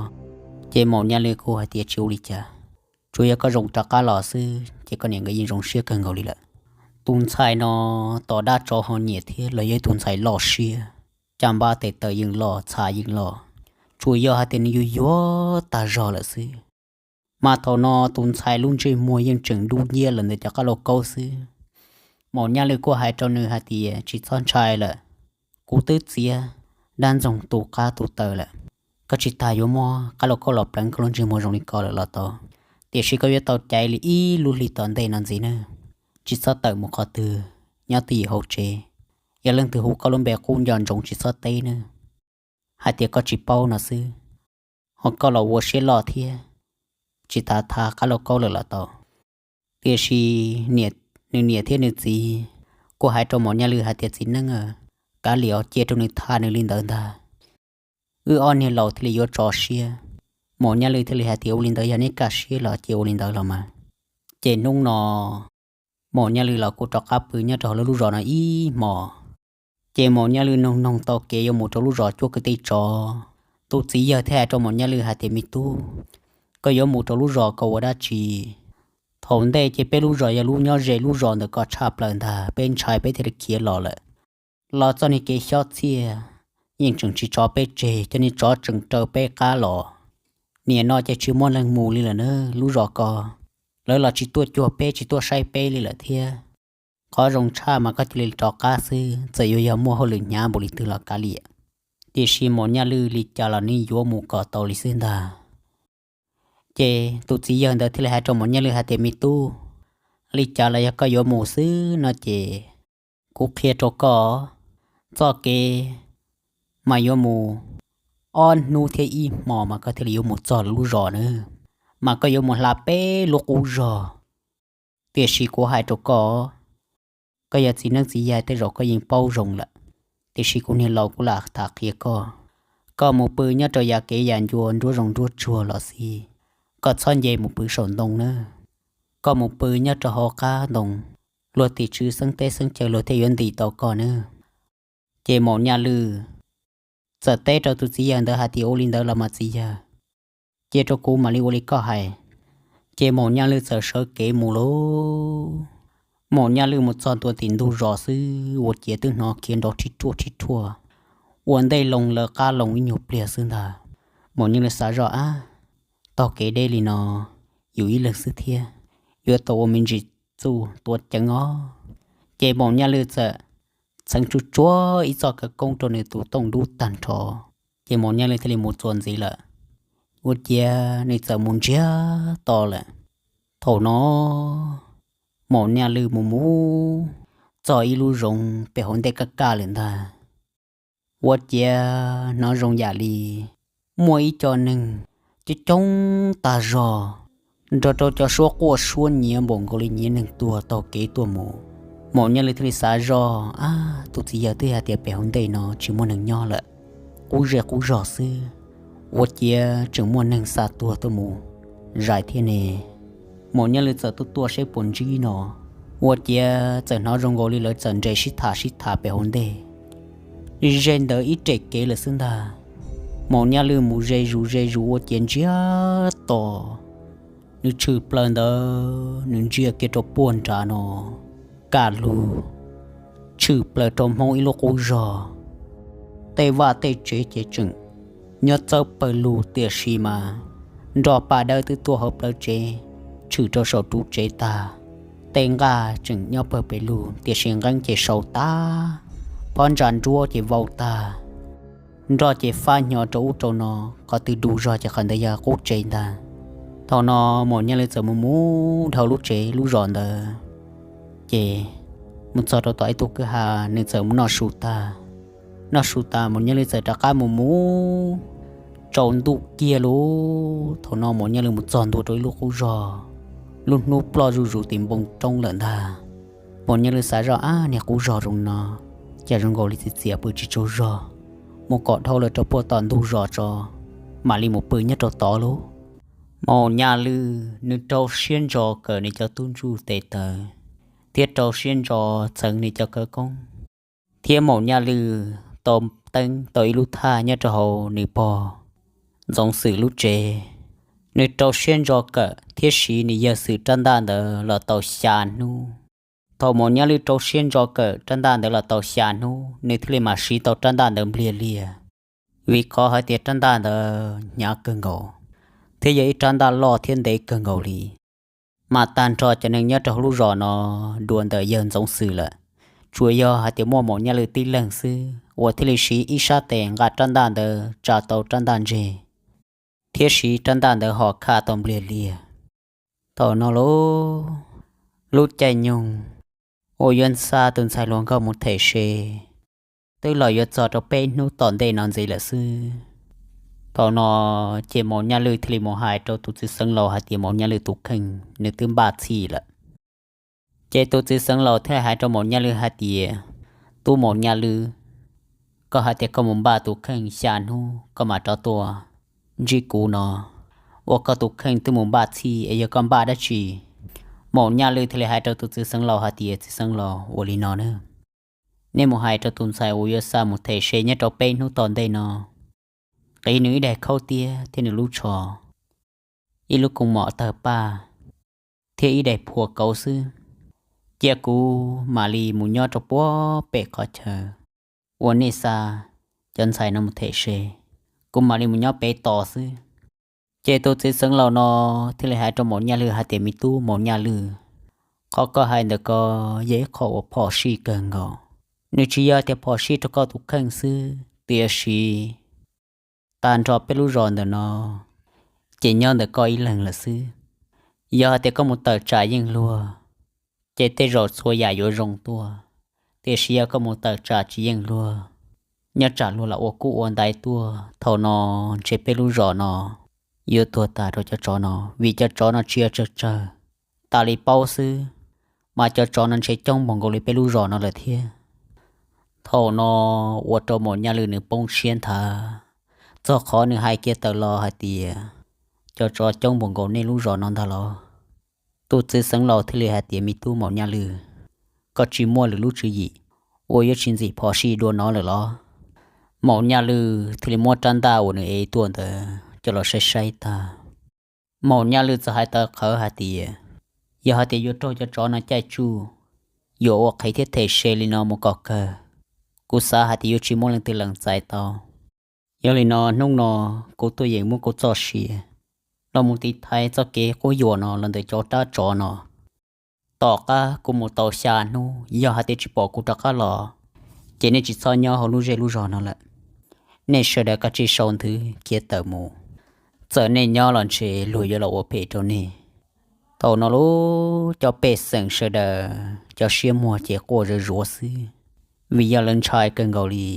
Ces Maum Nyaj Lwj kuj hais tias tsis ua li cas, tsuas yog koj zoo rov qab los xwb ces koj niam nkawd yeej zoo siab kawg nkaus li lawm. Tus ntxhais no tos dab tsov ho nyiam thiab los yog ib tus ntxhais loj siab, caj npab tes taw yeej loj, txha yeej loj, tsuas yog hais tias nws yuag yuag tag zog lawm xwb. Mas thaum no tus ntxhais lub ntsej muag yeej tseem dub nciab lawm ntawm cov qab lauj kaub xwb. Maum Nyaj Lwj kuj hais rau nws hais tias tsis txhob ntshai lawm, kuv twb txiav dab ntxoog tu qab tu taw lawm. Koj tsis tas yuav muaj qab lauj kaub los pleev koj lub ntsej muag zoo li ko lawm los tau, tiam sis koj yuav tau caiv li ib lub hli tom ntej no ntxiv nawb. Tsis txhob tawm mus qhov twg, nyob twj ywm hauv tsev. Yog leej twg hu koj lub npe qub nco ntsoov tsis txhob teb nawb, hais tias koj tsis paub no xwb. Ho koj los ua siab loj thiab, tsis tas tha qab lauj kaub lawm los tau. Tiam sis nws niam thiab nws txiv kuj hais rau Maum Nyaj Lwj hais tias txiv neeb, kav liam cia rau nws tha nws li ntawd ntag, wb ob niag laus thiaj li yuav tso siab. Maum Nyaj Lwj thiaj li hais tias ua li ntawd yog neb kaj siab los cia ua li ntawd los mas. Ces hnub no Maum Nyaj Lwj los kuj rov qab pw nyob rau hauv lub zos no ib hmos. Ces Maum Nyaj Lwj noog noog tau kev yuav mus rau lub zos cuab kwv tij tsov. Tus txiv yawg thiaj hais rau Maum Nyaj Lwj hais tias me tub, koj yuav mus rau lub zos ko ua dab tsi? Thaum ntej ces peb lub zos yog lub nyob ze lub zos ntawm ko tshaj plaws ntag, peb ntshai peb thiaj li khiav los lawm. Los txoj niag kev xyob txhiaj yeej tseem tsis tso peb tseg, cov niag tsov tseem raws peb qab los. Nim no ces tsis muaj neeg mus li lawm na, lub zos ko lawv los tsis tuaj cuag peb tsis tuaj saib peb li lawm thiab. Qhov zoo tshaj mas koj cia li rov qab xwb, txawm yuav yog muaj hauj lwm hnyav npaum li twg los kav liam. Tiam sis Maum Nyaj Lwj li cas los nws yuav mus kom tau li xwb ntag. Ces tus txiv yawg ntawd thiaj li hais rau Maum Nyaj Lwj hais tias me tub, li cas los yog koj yuav mus xwb no ces kuv qhia rau koj, txoj kev mas yuav mus ob hnub thiab ib hmo mas koj thiaj li yuav mus txog lub zos na, mas koj yuav mus hla peb lub qub zog. Tiam sis kuv hais rau koj, koj yog txiv neeb txiv yaig tej zaum koj yeej paub zoo lawm, tiam sis kuv niag laus kuv lam tham qhia koj. Koj mus pw nyob rau yav kev yav ncua nruab zoov nruab tsuag los xij, koj txhob nce mus pw saum ntoo nawb. Koj mus pw nyob rau hauv qab ntoo, luag tim tswv xeeb teb xeeb chaw luag thiaj yuav ntim tau koj nawb. Ces Maum Nyaj Lwj txawm teb rau tus txiv yawg ntawd hais tias ua li ntawd los mas txiv yawg, cia rau kuv mam li ua li koj hais. Ces Maum Nyaj Lwj txawm sawv kev mus lauj. Maum Nyaj Lwj mus txog ntua tim ntug zos xwb ua ciav twb hnov khiav nrov rhib rhuaj rhib rhuaj, ua ntej loo lawv qab loo ib nyuag pliag xwb ntag. Maum Nyaj Lwj xav zoj ab, taug kev deb li no, yus ib leeg xwb thiab, yuav tau ua me ntsis txuj tuav ceev os. Ces Maum Nyaj Lwj txawm txheev tsuj tsuav ib txoj khawv koob rau nws tus tooj dub tag nrho. Ces Maum Nyaj Lwj thiaj li mus txuas ntxiv lawm. Ua ciav nws txawm mus ntsiag to lawm. Thaum no Maum Nyaj Lwj mus mus txog ib lub zoov pem hauv ntej kaj kaj lawm ntag. Ua ciav hnov zoo yam li muaj ib co neeg coob coob tag zog, nrog rau cov suab quaj suab nyiav npaum nkaus li nyiav neeg tuag taug kev tuaj mus. Maum Nyaj Lwj thiaj li xav zoj ab, tus txiv yawg twb hais tias pem hauv ntej no tsis muaj neeg nyob lawm, qub zej qub zog xwb, ua ciav tseem muaj neeg xa tuag tuaj mus zais thiab ne. Maum Nyaj Lwj txawm tuaj tuaj seb puas ntsib no, ua ciav txawm hnov zoo nkaus li lawv txawm nres sib tham sib tham pem hauv ntej ze ntawd ib rem kev lawm xwb ntag. Maum Nyaj Lwj mus ze zus ze zus ua ciav ntsiag to, nws tshwm plaws ntawd nws ntsia kiag rau puag nrad no kaj lug, tshwm plaws rau hmoob ib lub qub zog. Tej vaj tej tsev ces tseem nyob txawb pawg lug tiam sis mas nroj paj dawb twb tuaj hauv plawv tsev, tshwm rau saum ruv tsev tag. Tej nqaj tseem nyob pawg pes lug tiam sis nqeeb ces sau tag, phab ntsa nruab ces vau tag, nroj ces fab hnyo rau ub rau no, qhov twg du zog ces qhov ntawd yog qub tsev ntag. Thaum no Maum Nyaj Lwj txawm mus mus dhau lub tsev lub zos ntawd, ces mus txog rau tom ib tug kwj ha, nws txawm mus noj su tag. Noj su tas Maum Nyaj Lwj txawm rov qab mus mus tsaus ntuj kiag lauj. Thaum no Maum Nyaj Lwj mus txog ntua rau ib lub qub zog, lub hnub ploj zuj zus tim npoo roob lawm ntag. Maum Nyaj Lwj xav zoj ab, niag qub zog zoo no, cas zoo nkaus li txias txias pw tsis tsaug zog, mus kom dhau lawm rau puag tom ntug zos tso, mam li mus pw nyob rau tod lauj. Maum Nyaj Lwj nws rau siab ntso kawm nws cov tub ntsuj tes taw thiab rau siab ntso txheev nws cov khawv koob. Thiab Maum Nyaj Lwj tau teeb tau ib lub thaj nyob rau hauv nws pog Ntxoov Xwm lub tsev. Nws rau siab ntso kawm thiab siv nws yawg Xwm rab ntaj ntawd los tau xya hnub. Thaum Maum Nyaj Lwj rau siab ntso kawm rab ntaj ntawd los tau xya hnub, nws thiaj li mam siv tau rab ntaj ntawd npliag liag, vim qhov hais tias rab ntaj ntawd hnyav kawg nkaus, thiab yog ib rab ntaj loj thiab ntev kawg nkaus li. Mas tag nrho cov neeg nyob rau hauv lub zos no dua ntawm yawg Ntxoov Xwm lawm, tsuas yog hais tias muaj Maum Nyaj Lwj tib leeg xwb uas thiaj li siv ib sab tes nqa rab ntaj ntawd tsa tau rab ntaj ntseg, thiab siv rab ntaj ntawd ho khaj tau npliag liag. Thaum no lauj, lub caij nyoog uas yuav xa tus ntxhais hluas nkauj mus them se twb los yuav txog rau peb hnub tom ntej no ntxiv lawm xwb. Thaum no ces Maum Nyaj Lwj thiaj li mus hais rau tus txiv xeev laus hais tias Maum Nyaj Lwj tus kheej nws twb npaj txhij lawm. Ces tus txiv xeev laus thiaj hais rau Maum Nyaj Lwj hais tias, Tub Maum Nyaj Lwj, koj hais tias koj mus npaj tus kheej xya hnub koj mam rov tuaj ntsib kuv no, ua koj tus kheej twb mus npaj txhij es yog koj npaj dab tsi? Maum Nyaj Lwj thiaj li hais rau tus txiv xeev laus hais tias, Txiv xeev laus, ua li no na, nej mus hais rau tus ntxhais uas yuav xa mus them se nyob rau peb hnub tom ntej no, qiv nws ib daim khaub tiab thiab nws lub tsho, ib lub koos mom tawg paj, thiab ib daim phuam kauv xwb. Cia kuv mam li mus nyob rau puag pem qhov chaw uas nej xa cov ntxhais no mus them se, kuv mam li mus nyob pem tos xwb. Ces tus txiv xeev laus no thiaj li hais rau Maum Nyaj Lwj hais tias, Me tub Maum Nyaj Lwj, qhov koj hais ntawm ko yog ib qho uas phom sij kawg nkaus. Nws tsis yog tias phom sij rau koj tus kheej xwb, tiam sis tag nrho peb lub zos ntawm no ces nyob ntawm koj ib leeg lawm xwb. Yog hais tias koj mus tawm tsam yeej luag, ces tej zaum txhua yam yuav zoo tuaj. Tiam sis yog koj mus tawm tsam tsis yeej luag, nyob tsam luag lam ua kub ua ntaiv tuaj, thaum no ntshe peb lub zos no yuav tuag tas rau cov tsov no, vim cov tsov no tsis yog tsawg tsawg, tas li paub xwb, mas cov tsov no ntshe coob npaum nkaus li peb lub zos no lawm thiab. Thaum no ua rau Maum Nyaj Lwj nws poob siab nthav, txog qhov nws hais kiag tawm los hais tias, Cov tsov coob npaum nkaus nej lub zos no ntag los? Tus txiv xeev laus thiaj li hais tias, Me tub Maum Nyaj Lwj, koj tsis muaj lwm lub tswv yim uas yuav tsis ntxim phom sij dua no lawm los? Maum Nyaj Lwj thiaj li muab rab ntaj uas nws ev tuaj ntawd coj los saib saib tag. Maum Nyaj Lwj txawm hais tawv qhawv hais tias, Yog hais tias yuav raug cov tsov no caij tsuj, yuav ua qhev thiab them se li no mus kom kawg, kuv xav hais tias yuav tsis muaj leej twg lees txais tau. Yog li no hnub no kuv tuaj yeem muab kuv txoj sia los mus tiv thaiv txoj kev quab yuam no los ntawm cov dab tsov no. Tom qab kuv mus tau xya hnub, yog hais tias tsis pom kuv rov qab los, ces nej tsis txhob nyob hauv lub zej lub zog no lawm. Nej sawv daws kav tsij sau nthwv khiav tawm mus. Txawm nej nyob los ntshe luag yuav los ua phem rau nej. Thaum no lub cov pej xeem sawv daws cov siab muag ces quaj zuj zus xwb, vim yog lawv ntshai kawg nkaus li.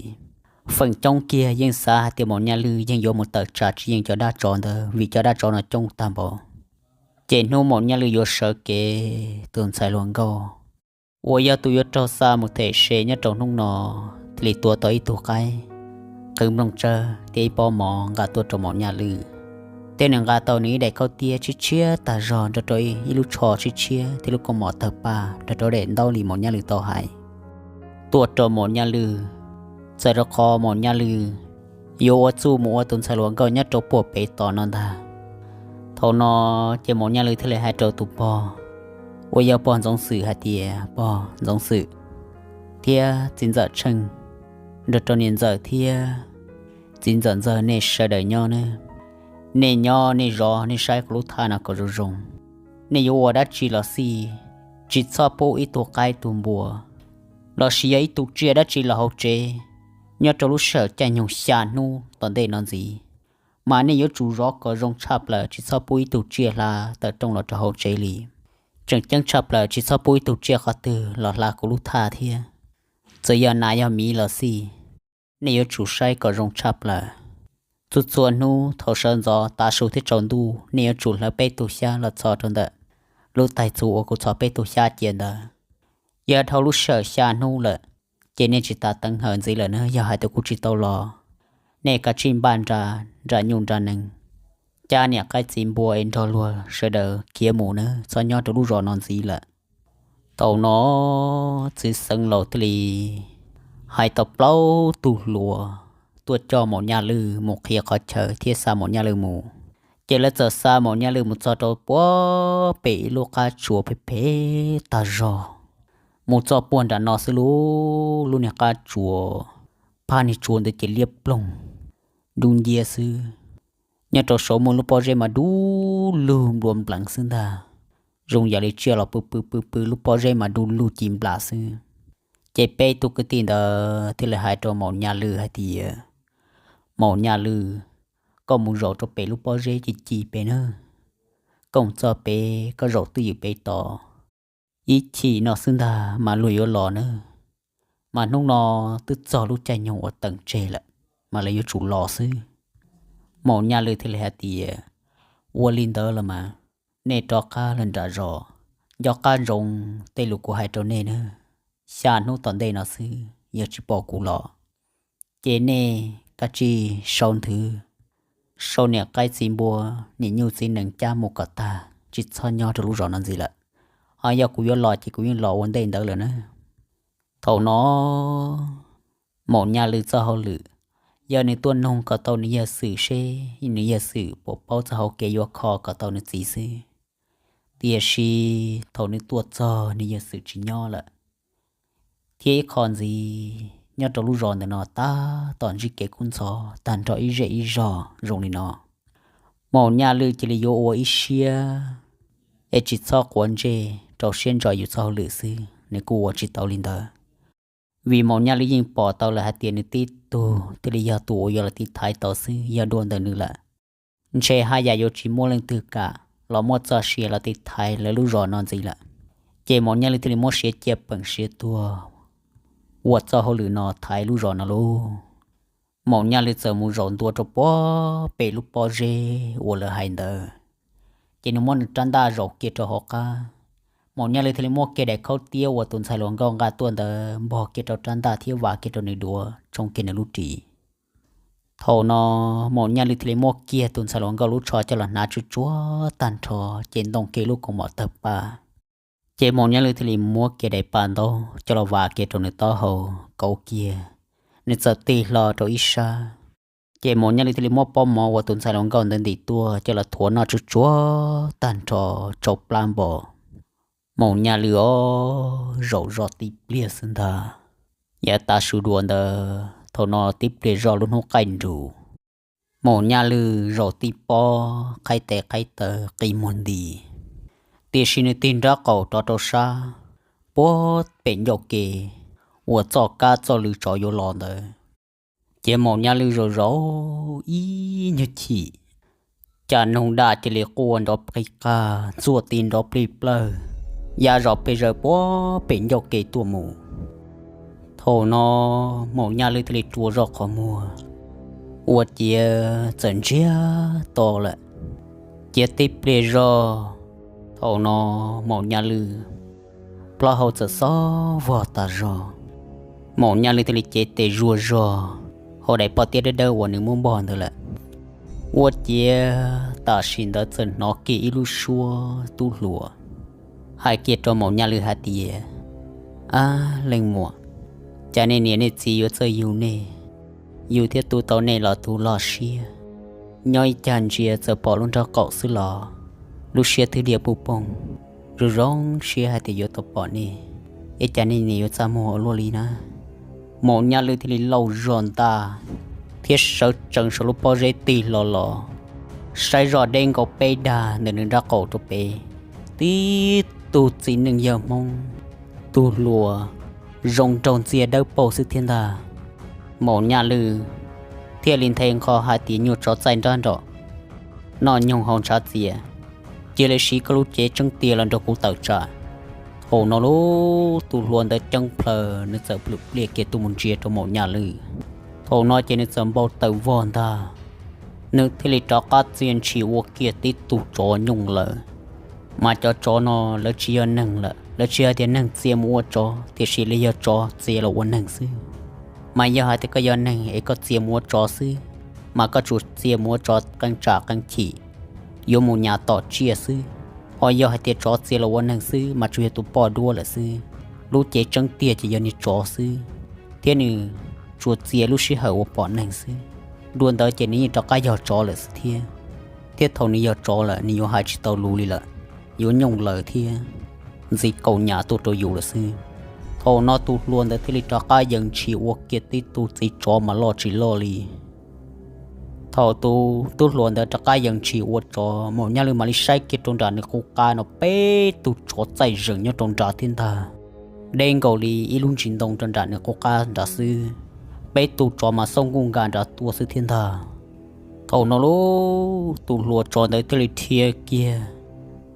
Feem coob kiag yeej xav hais tias Maum Nyaj Lwj yeej yuav mus tawm tsam tsis yeej cov dab tsov ntawd, vim cov dab tsov no coob tag npaum. Ces hnub Maum Nyaj Lwj yuav sawv kev, tus ntxhais hluas nkauj uas yog tus yuav raug xa mus them se nyob rau hnub no, thiaj li tua tau ib tug qaib, qhwv nplooj tsawb thiab ib pob mov nqa tuaj rau Maum Nyaj Lwj. Thiab nws nqa tau nws ib daim khaub tiab tshiab tshiab tag zog nrog rau ib lub tsho tshiab tshiab thiab lub kooj mom tawg paj nrog rau daim ntaub li Maum Nyaj Lwj tau hais tuaj rau Maum Nyaj Lwj, txawm rau qhov Maum Nyaj Lwj yuav ua txuj mus ua tus ntxhais hluas nkauj nyob rau puag pem tos no ntag. Thaum no ces Maum Nyaj Lwj thiaj li hais rau tus pog uas yog pog Ntxoov Xwm hais tias, Pog Ntxoov Xwm thiab txiv ntxawm Tsheej, nrog rau niam ntxawm thiab txiv ntxawm Ntxawg nej sawv daws nyob ne. Nej nyob nej zov nej saib kuv lub thaj no kom zoo zoo. Nej yuav ua dab tsi los xij, tsis txhob pub ib tug qaib tug npua lossis yog ib tug tsiaj dab tsi los hauv tsev nyob rau lub sij hawm caij nyoog xya hnub tom ntej no ntxiv. Mas nej yuav tsum zov kom zoo tshaj plaws, tsis txhob pub ib tug tsiaj hla tawm rooj los rau hauv tsev li. Tseem ceeb tshaj plaws tsis txhob pub ib tug tsiaj qhov twg los hla kuv lub thaj thiab. Txawm yog nas yog miv los xij, nej yuav tsum saib kom zoo tshaj plaws. Txhua txhua hnub thaum sawv ntxov tav su thiab tsaus ntuj nej yuav tsum hlawv peb tug xyab los txhos rau ntawm lub taig txhu uas kuv txhos peb tug xyab cia ntawd. Yog dhau lub sij hawm xya hnub lawm, ces nej tsis tas teev hawm ntxiv lawm na. Yog hais tias kuv tsis tau los, nej kav tsij npaj nra, nra nyuj nra nees, cab niam qaib txiv npua es nrog luag sawv daws khiav mus na, txhob nyob rau lub zos no ntxiv lawm. Thaum no txiv xeev laus thiaj li hais tau plaub tug hluas tuaj coj Maum Nyaj Lwj mus qhia qhov chaw thiab xa Maum Nyaj Lwj mus. Ces lawv txawm xa Maum Nyaj Lwj mus txog rau puag pem ib lub qab tsuas phem phem tag zog. Mus txog puag nram no xwb lub, lub niag qab tsuas, phab niag tsuas ntawd ces liab ploog dub nciab xwb. Nyob rau saud muaj lub pob zeb mas du lug nplua npleev xwb ntag, zoo yam li tsiaj los pw pw pw pw, lub pob zeb mas du lug ci nplas xwb. Ces peb tug kwv tij ntawd thiaj li hais rau Maum Nyaj Lwj hais tias, Maum Nyaj Lwj, koj mus zaum rau pem lub pob zeb ci ci pem nawb, koj mus txog pem koj zaum twj ywm pem tod, ib chim no xwb ntag mas luag yuav los nawb, mas hnub no twb txog lub caij nyoog uas teem tseg lawm, mas lawv yuav tsum los xwb. Maum Nyaj Lwj thiaj li hais tias, Ua li ntawd los mas, nej rov qab los nram zos, nco qab ntsoov tej lus kuv hais rau nej nawb. Xya hnub tom ntej no xwb yog tsis pom kuv los, ces nej kav tsij sau nthwv, sau niam qaib txiv npua, niam nyuj txiv nees cab mus kom tag, tsis txhob nyob rau lub zos no ntxiv lawm. Ho yog kuv yuav los ces kuv yeej los ua ntej ntawd lawm na. Thaum no Maum Nyaj Lwj txoj hauj lwm yog nws tuaj noog kom tau nws yawg Xwm seb nws yawg Xwm puas paub txoj hauv kev yuav kho kom tau nws txiv xwb. Tiam sis thaum nws tuaj txog nws yawg Xwm tsis nyob lawm, thiab ib qho ntxiv nyob rau lub zos ntawm no tab tom ntsib kev kub ntxhov tag nrho ib zej ib zog zoo li no. Maum Nyaj Lwj cia li yuav ua ib siab es tsis txhob quav ntsej, rau siab ntso yus txoj hauj lwm xwb, nws kuj ua tsis tau li ntawd. Vim Maum Nyaj Lwj yeej pom tau lawm hais tias nws tib tug thiaj li yog tus uas yuav los tiv thaiv tau xwb, yog dua ntawm nws lawm, ntshe haj yam yuav tsis muaj leej twg kam los muaj txoj sia los tiv thaiv lawv lub zos no ntxiv lawm. Ces Maum Nyaj Lwj thiaj li muab siav cia peem siav tuag ua txoj hauj lwm no thaiv lub zos no lauj. Maum Nyaj Lwj txawm mus zaum ntua rau puag pem lub pob zeb uas lawv hais ntawd, ces nws muab nws rab ntaj zaum kiag rau hauv qab. Maum Nyaj Lwj thiaj li muab kiag daim khaub tiab uas tus ntxhais hluas nkauj nqa tuaj ntawd npog kiag rau rab ntaj thiab vam kiag rau nws duav, tsoo kiag nws lub ris. Thaum no Maum Nyaj Lwj thiaj li muab kiag tus ntxhais hluas nkauj lub tsho coj los hnav tsuj tsuav tag nrho, ces ntoo kiag lub kaus mom tawg paj. Ces Maum Nyaj Lwj thiaj li muab kiag daim paj ntaub coj los vam kiag rau nws taub hau, kauv kiag, nws txawm tig hlo rau ib sab. Ces Maum Nyaj Lwj thiaj li muab pob mov uas tus ntxhais hluas nkauj ntawd ntim tuaj coj los thuav noj tsuj tsuav tag nrho tsau plab npo. Maum Nyaj Lwj os, zaum zog tib pliag xwb ntag. Yav tav su dua ntawd, thaum no tib pliag zog lub hnub qaij nrus, Maum Nyaj Lwj zaum tib pob qhaib tes qhaib taw qi muag nti, tiam sis nws tig nrab qaum rov rau sab puag pem ncauj ke uas txoj kab txoj lw tsov yuav los ntawd. Ces Maum Nyaj Lwj zaum zaum ib nyuag chim, cas noog daj cia li quaj nrov qig qag ntxuaj ti nrov plig plawg, ya zos pes zaws puag pem ncauj ke tuaj mus. Thaum no Maum Nyaj Lwj thiaj li rua zog qhov muag, ua ciav txawm ntsiag to lawm. Cia tib pliag zog, thaum no Maum Nyaj Lwj plaub hau txawm xob vog tas zog. Maum Nyaj Lwj thiaj li cev tes zuag zog hauv daim pob tiab dawb dawb uas nws muab npog ntawd lawm. Ua ciav tam sim ntawd txawm hnov kiag ib lub suab tub hluas hais kiag rau Maum Nyaj Lwj hais tias, Ab leej muam, cas nej niam nej txiv yuav txawj yug nej, yug thiab tu tau nej los tu loj siab, nyob ib cag ntsia txawm pom lub nraub qaum xwb los lub siab twb diaj puj poog, zoo zoo siab hais tias yuav tau pom nej, es cas nej niam yuav txaj muag ua luaj li na. Maum Nyaj Lwj thiaj li lauj zog ntaj thiab sawv tsees saum lub pob zeb tig hlo los, saib zoj deb nkaus peb dag ntawm nws nraub qaum rau pem, tib tug txiv neej yawg Hmoob, tug hluas zoo nraug ntxiag dawb paug xwb thiab ntag. Maum Nyaj Lwj thiaj li nthe nqho hais tias nyuag tsov txaij nrab nraum, noj nyoog haus ntshav txias, cia li siv koj lub cev tseeb tiag los nrog kuv tawm tsam. Thaum no lub tug hluas ntawd ceeb plhaws nws txawm plwm pliaj kiag tuaj mus ntsia rau Maum Nyaj Lwj. Thaum no ces nws txawm npau taws vog ntag, nws thiaj li rov qab txia ntshis ua kiag tib tug tsov nyooj lawm. Mas cov tsov no lawv tsis yog neeg lawm, lawv tsis yog tias neeg txia mus ua tsov, tiam sis lawv yog tsov txia los ua neeg xwb. Mas yog hais tias koj yog neeg es koj txia mus ua tsov xwb, mas koj tsuas txia mus ua tsov qee tsam qee chim, yuav mus nyas tom tsiaj xwb. Ho yog hais tias tsov txia los ua neeg xwb mas tsuas yog tus poj duab lawm xwb. Lub cev tseeb tiag ces yog niag tsov xwb. thiab nws tsuas txia lub sij hawm uas pom neeg xwb. Dua ntawd ces nws yeej rov qab yog tsov lawm xwb thiab. Thiab thaum nws yog tsov lawm nws yuav hais tsis tau lus li lawm, yuav nyooj lawm thiab ntxiv kaus nyam tuaj rau yus lawm xwb. Thaum no tus hluas ntawd thiaj li rov qab yees ntshis ua kiag tib tug txiv tsov mas loj tsis loj li. Thaum tus tub hluas ntawd rov qab yees ntshis ua tsov, Maum Nyaj Lwj mam li saib kiag rau nram nws qub qab no peb tug tsov txaij zees nyob rau nrad thiab ntag. Deb nkaus li ib lub ntsis ntoo rau nram nws qub qab nrad xwb, peb tug tsov mas xauj nkuj nkas nrad tuaj xwb thiab ntag. Thaum no lub tus hluas tsov ntawd thiaj li dhia kiag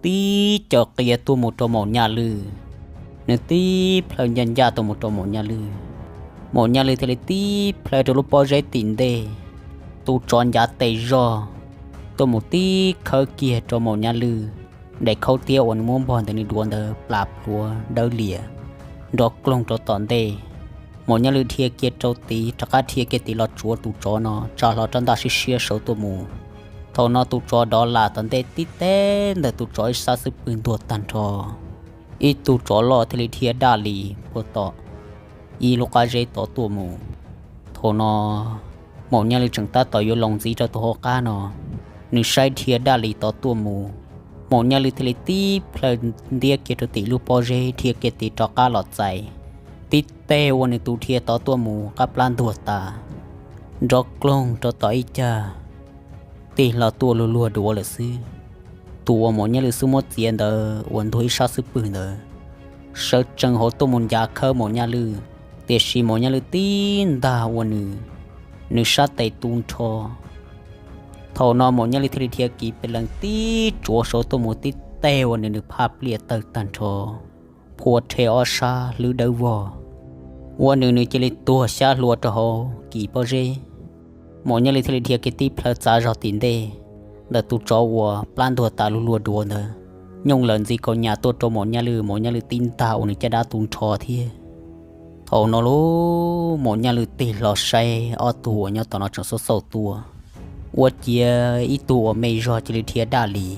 tib caw qia tuaj mus rau Maum Nyaj Lwj. Nws tib plhaw ncaj ncaj tuaj mus rau Maum Nyaj Lwj, Maum Nyaj Lwj thiaj li tib plhaw rau lub pob zeb tim ntej. Tus tsov ncav tes zog tuaj mus tib khawb kiag rau Maum Nyaj Lwj daim khaub tiab uas nws muab npog ntawm nws duav ntawd plas plhuav dawb lias nrov kloog rau tom ntej. Maum Nyaj Lwj dhia kiag rau tid, rov qab dhia kiag tid los tsuav tus tsov no tsa hlo rab ntaj siab siab saud tuaj mus. Thaum no tus tsov dov lam tom ntej tib teg ntawm tus tsov ib sab xub pwg ntuag tag nrho. Ib tug tsov loj thiaj li dhia daj li puag tom ib lub qab zeb tod tuaj mus. Thaum no Maum Nyaj Lwj tseem tab tom yuav loo ntxiv rau tus hauv qab no, nws saib dhia daj li tod tuaj mus, Maum Nyaj Lwj thiaj li tib plhaw ntiab kiag rau tim lub pob zeb dhia kiag tid rov qab los txais tib teg uas nws tus dhia tod tuaj mus qab plab ntuag tas nrov kloog rau tom ib cag, tig hlo tuaj luag luag duav lawm xwb. Tus uas Maum Nyaj Lwj xub muab txiav ntawd uas ntuag ib sab xub pwg ntawd sawv tsees hauv tuaj mus ncav khawb Maum Nyaj Lwj, tiam sis Maum Nyaj Lwj tib ntag ua nws, nws sab tes tu nrho. Thaum no Maum Nyaj Lwj thiaj li dhia kiag pes lees tib tsuav saud tuaj mus tib teg ua nws, nws phaj pliaj tawg tag nrho, phua rhe ob sab hlwb dawb vog, ua nws nws cia li tuag xyab hlua rau hauv kis pob zeb. Maum Nyaj Lwj thiaj li dhia kiag tib plhaw txav zog tim ntej ntawm tus tsov uas plab ntuag tas luag luag duav ntawd, nyooj lawm ntxiv kaus nyam tuaj rau Maum Nyaj Lwj, Maum Nyaj Lwj tib ntag ua nws caj dab tu nrho thiab. Thaum no lub Maum Nyaj Lwj tig hlo saib ob tug uas nyob tom no tseem xauj xauj tuaj, ua ciav ib tug uas me zog cia li dhia daj li,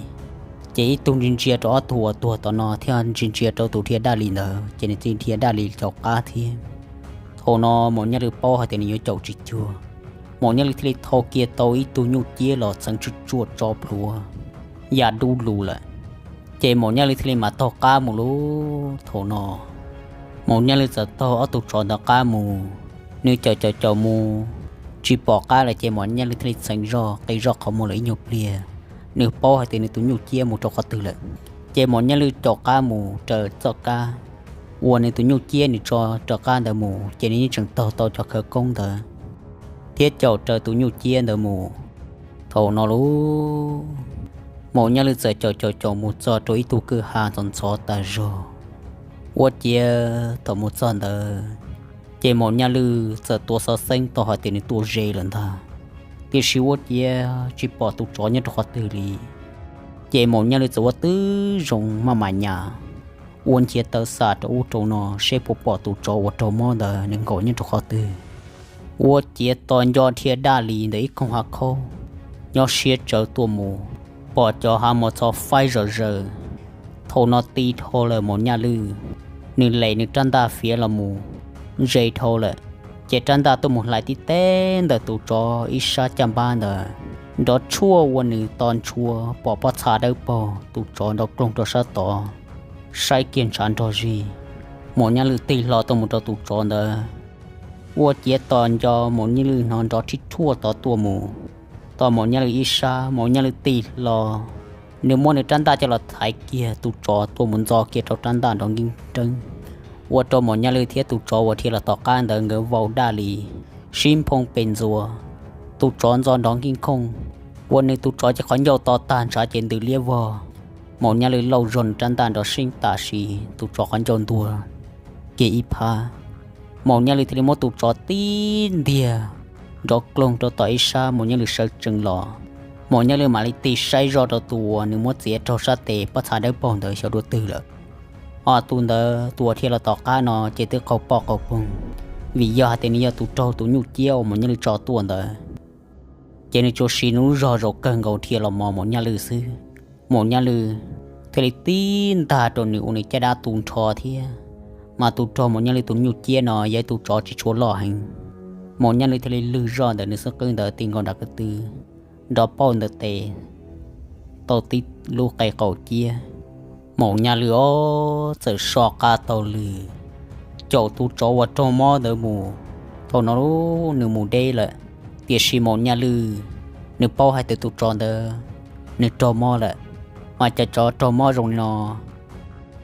ces ib tug ntsia ntsia rau ob tug uas tuag tom no thiab ntsia ntsia rau tus dhia daj li ntawd ces nws cia li dhia daj li caum qab thiab. Thaum no Maum Nyaj Lwj paub hais tias nws yuav caum tsis cuag, Maum Nyaj Lwj thiaj li thau kiag tau ib tug nyuj ciab los txeev tsuj tsuaj tso plhuav ya dub lug lawm. Ces Maum Nyaj Lwj thiaj li mam taug qab mus lub. Thaum no Maum Nyaj Lwj txawm taug ob tug tsov ntawd qab mus, nws caum caum caum mus tsis pom qab lawm ces Maum Nyaj Lwj thiaj li txheev zoj qi zoj qhov muag lawm ib nyuag pliag, nws paub hais tias nws tus nyuj ciab mus rau qhov twg lawm. Ces Maum Nyaj Lwj caum qab mus raws txoj kab uas nws tus nyuj ciab nws tso raws qab ntawd mus, ces nws yeej tseem taug tau cov khawv koob ntawd thiab caum raws tus nyuj ciab ntawd mus. Thaum no lub Maum Nyaj Lwj txawm caum caum caum mus txog rau ib tug kwj ha ntxhov ntxhov tas zog. Ua ciav thaum mus txog ntawd, ces Maum Nyaj Lwj txawm tuav xov xeeb tau hais tias nws tuaj ze lawm ntag, tiam sis ua ciav tsis pom tus tsov nyob rau qhov twg li. Ces Maum Nyaj Lwj txawm ua tib zoo maj mam nyas, ua nchiav taw xam rau ub rau no seb puas pom tus tsov uas raug mob ntawd nws nkaum nyob rau qhov twg. Ua ciav tos nco dhia daj li ntawm ib koog hav khaub nyob siab tsawv tuaj mus, pom cov hav mos txho faib zom zaws. Thaum no ti dhau lawm Maum Nyaj Lwj, nws lem nws rab ntaj fiav los mus ze dhau lawm, ces rab ntaj tuaj mus hlais tib teg ntawm tus tsov ib sab caj npab ntawd, nrov tshuaj ua nws to ntshua pom pob txha dawb paug tus tsov nrov kloog rau sab tod, saib kiag ntshav nrog zig. Maum Nyaj Lwj tig hlo tuaj mus rau tus tsov ntawd, ua ciav tos nco Maum Nyaj Lwj hnov nrov rhib rhuaj tod tuaj mus. Tos Maum Nyaj Lwj ib sab, Maum Nyaj Lwj tig hlo, nws muab nws rab ntaj coj los thaiv kiag tus tsov tuaj mus ntxo kiag rau rab ntaj nrov nkeej nreeb, ua rau Maum Nyaj Lwj thiab tus tsov uas dhia los tom qab ntawd nkawd vau daj li, sib nphoo pes ntxuas. Tus tsov ntxo nrov nkeej khooj, ua nws tus tsov ces qhov ncauj to tag ntshav ces ntws liab vog. Maum Nyaj Lwj lauj zog nws rab ntaj nrov seeb tam sim tus tsov qhov ncauj ntuag kiag ib phab. Maum Nyaj Lwj thiaj li muab tus tsov tib ntiag nrov kloog rau tom ib sab, Maum Nyaj Lwj sawv tsees los. Maum Nyaj Lwj mam li tig saib zoj rau tus uas nws muab txiav raug sab tes pob txha dawb paug ntawd xyov dua twg lawm. Ho tus ntawd tus uas dhia los tom qab no ces twb qaug poj qaug poog, vim yog hais tias nws yog tus raug tus nyuj ciab uas Maum Nyaj Lwj tso tuaj ntawd, ces nws tsuas siv nws lub zog zaum kawg nkaus dhia los mos Maum Nyaj Lwj xwb. Maum Nyaj Lwj thiaj li tib ntag rau nws ua nws caj dab tu nrho thiab Mas tus rog Maum Nyaj Lwj tus nyuj ciab no yog ib tug tsov tsis tshua loj heev. Maum Nyaj Lwj thiaj li lwg zoj ntawm nws xub qwb ntawd ti nkaus nram kwv tw, nrov pauj ntawm tes tau tib lub qe qaum ciab. Maum Nyaj Lwj ob txawm so qab taug lw caum tus tsov uas raug mob ntawd mus. Thaum no nws mus deb lawm, tiam sis Maum Nyaj Lwj nws paub hais tias tus tsov ntawd nws raug mob lawm, mas cov tsov raug mob zoo li no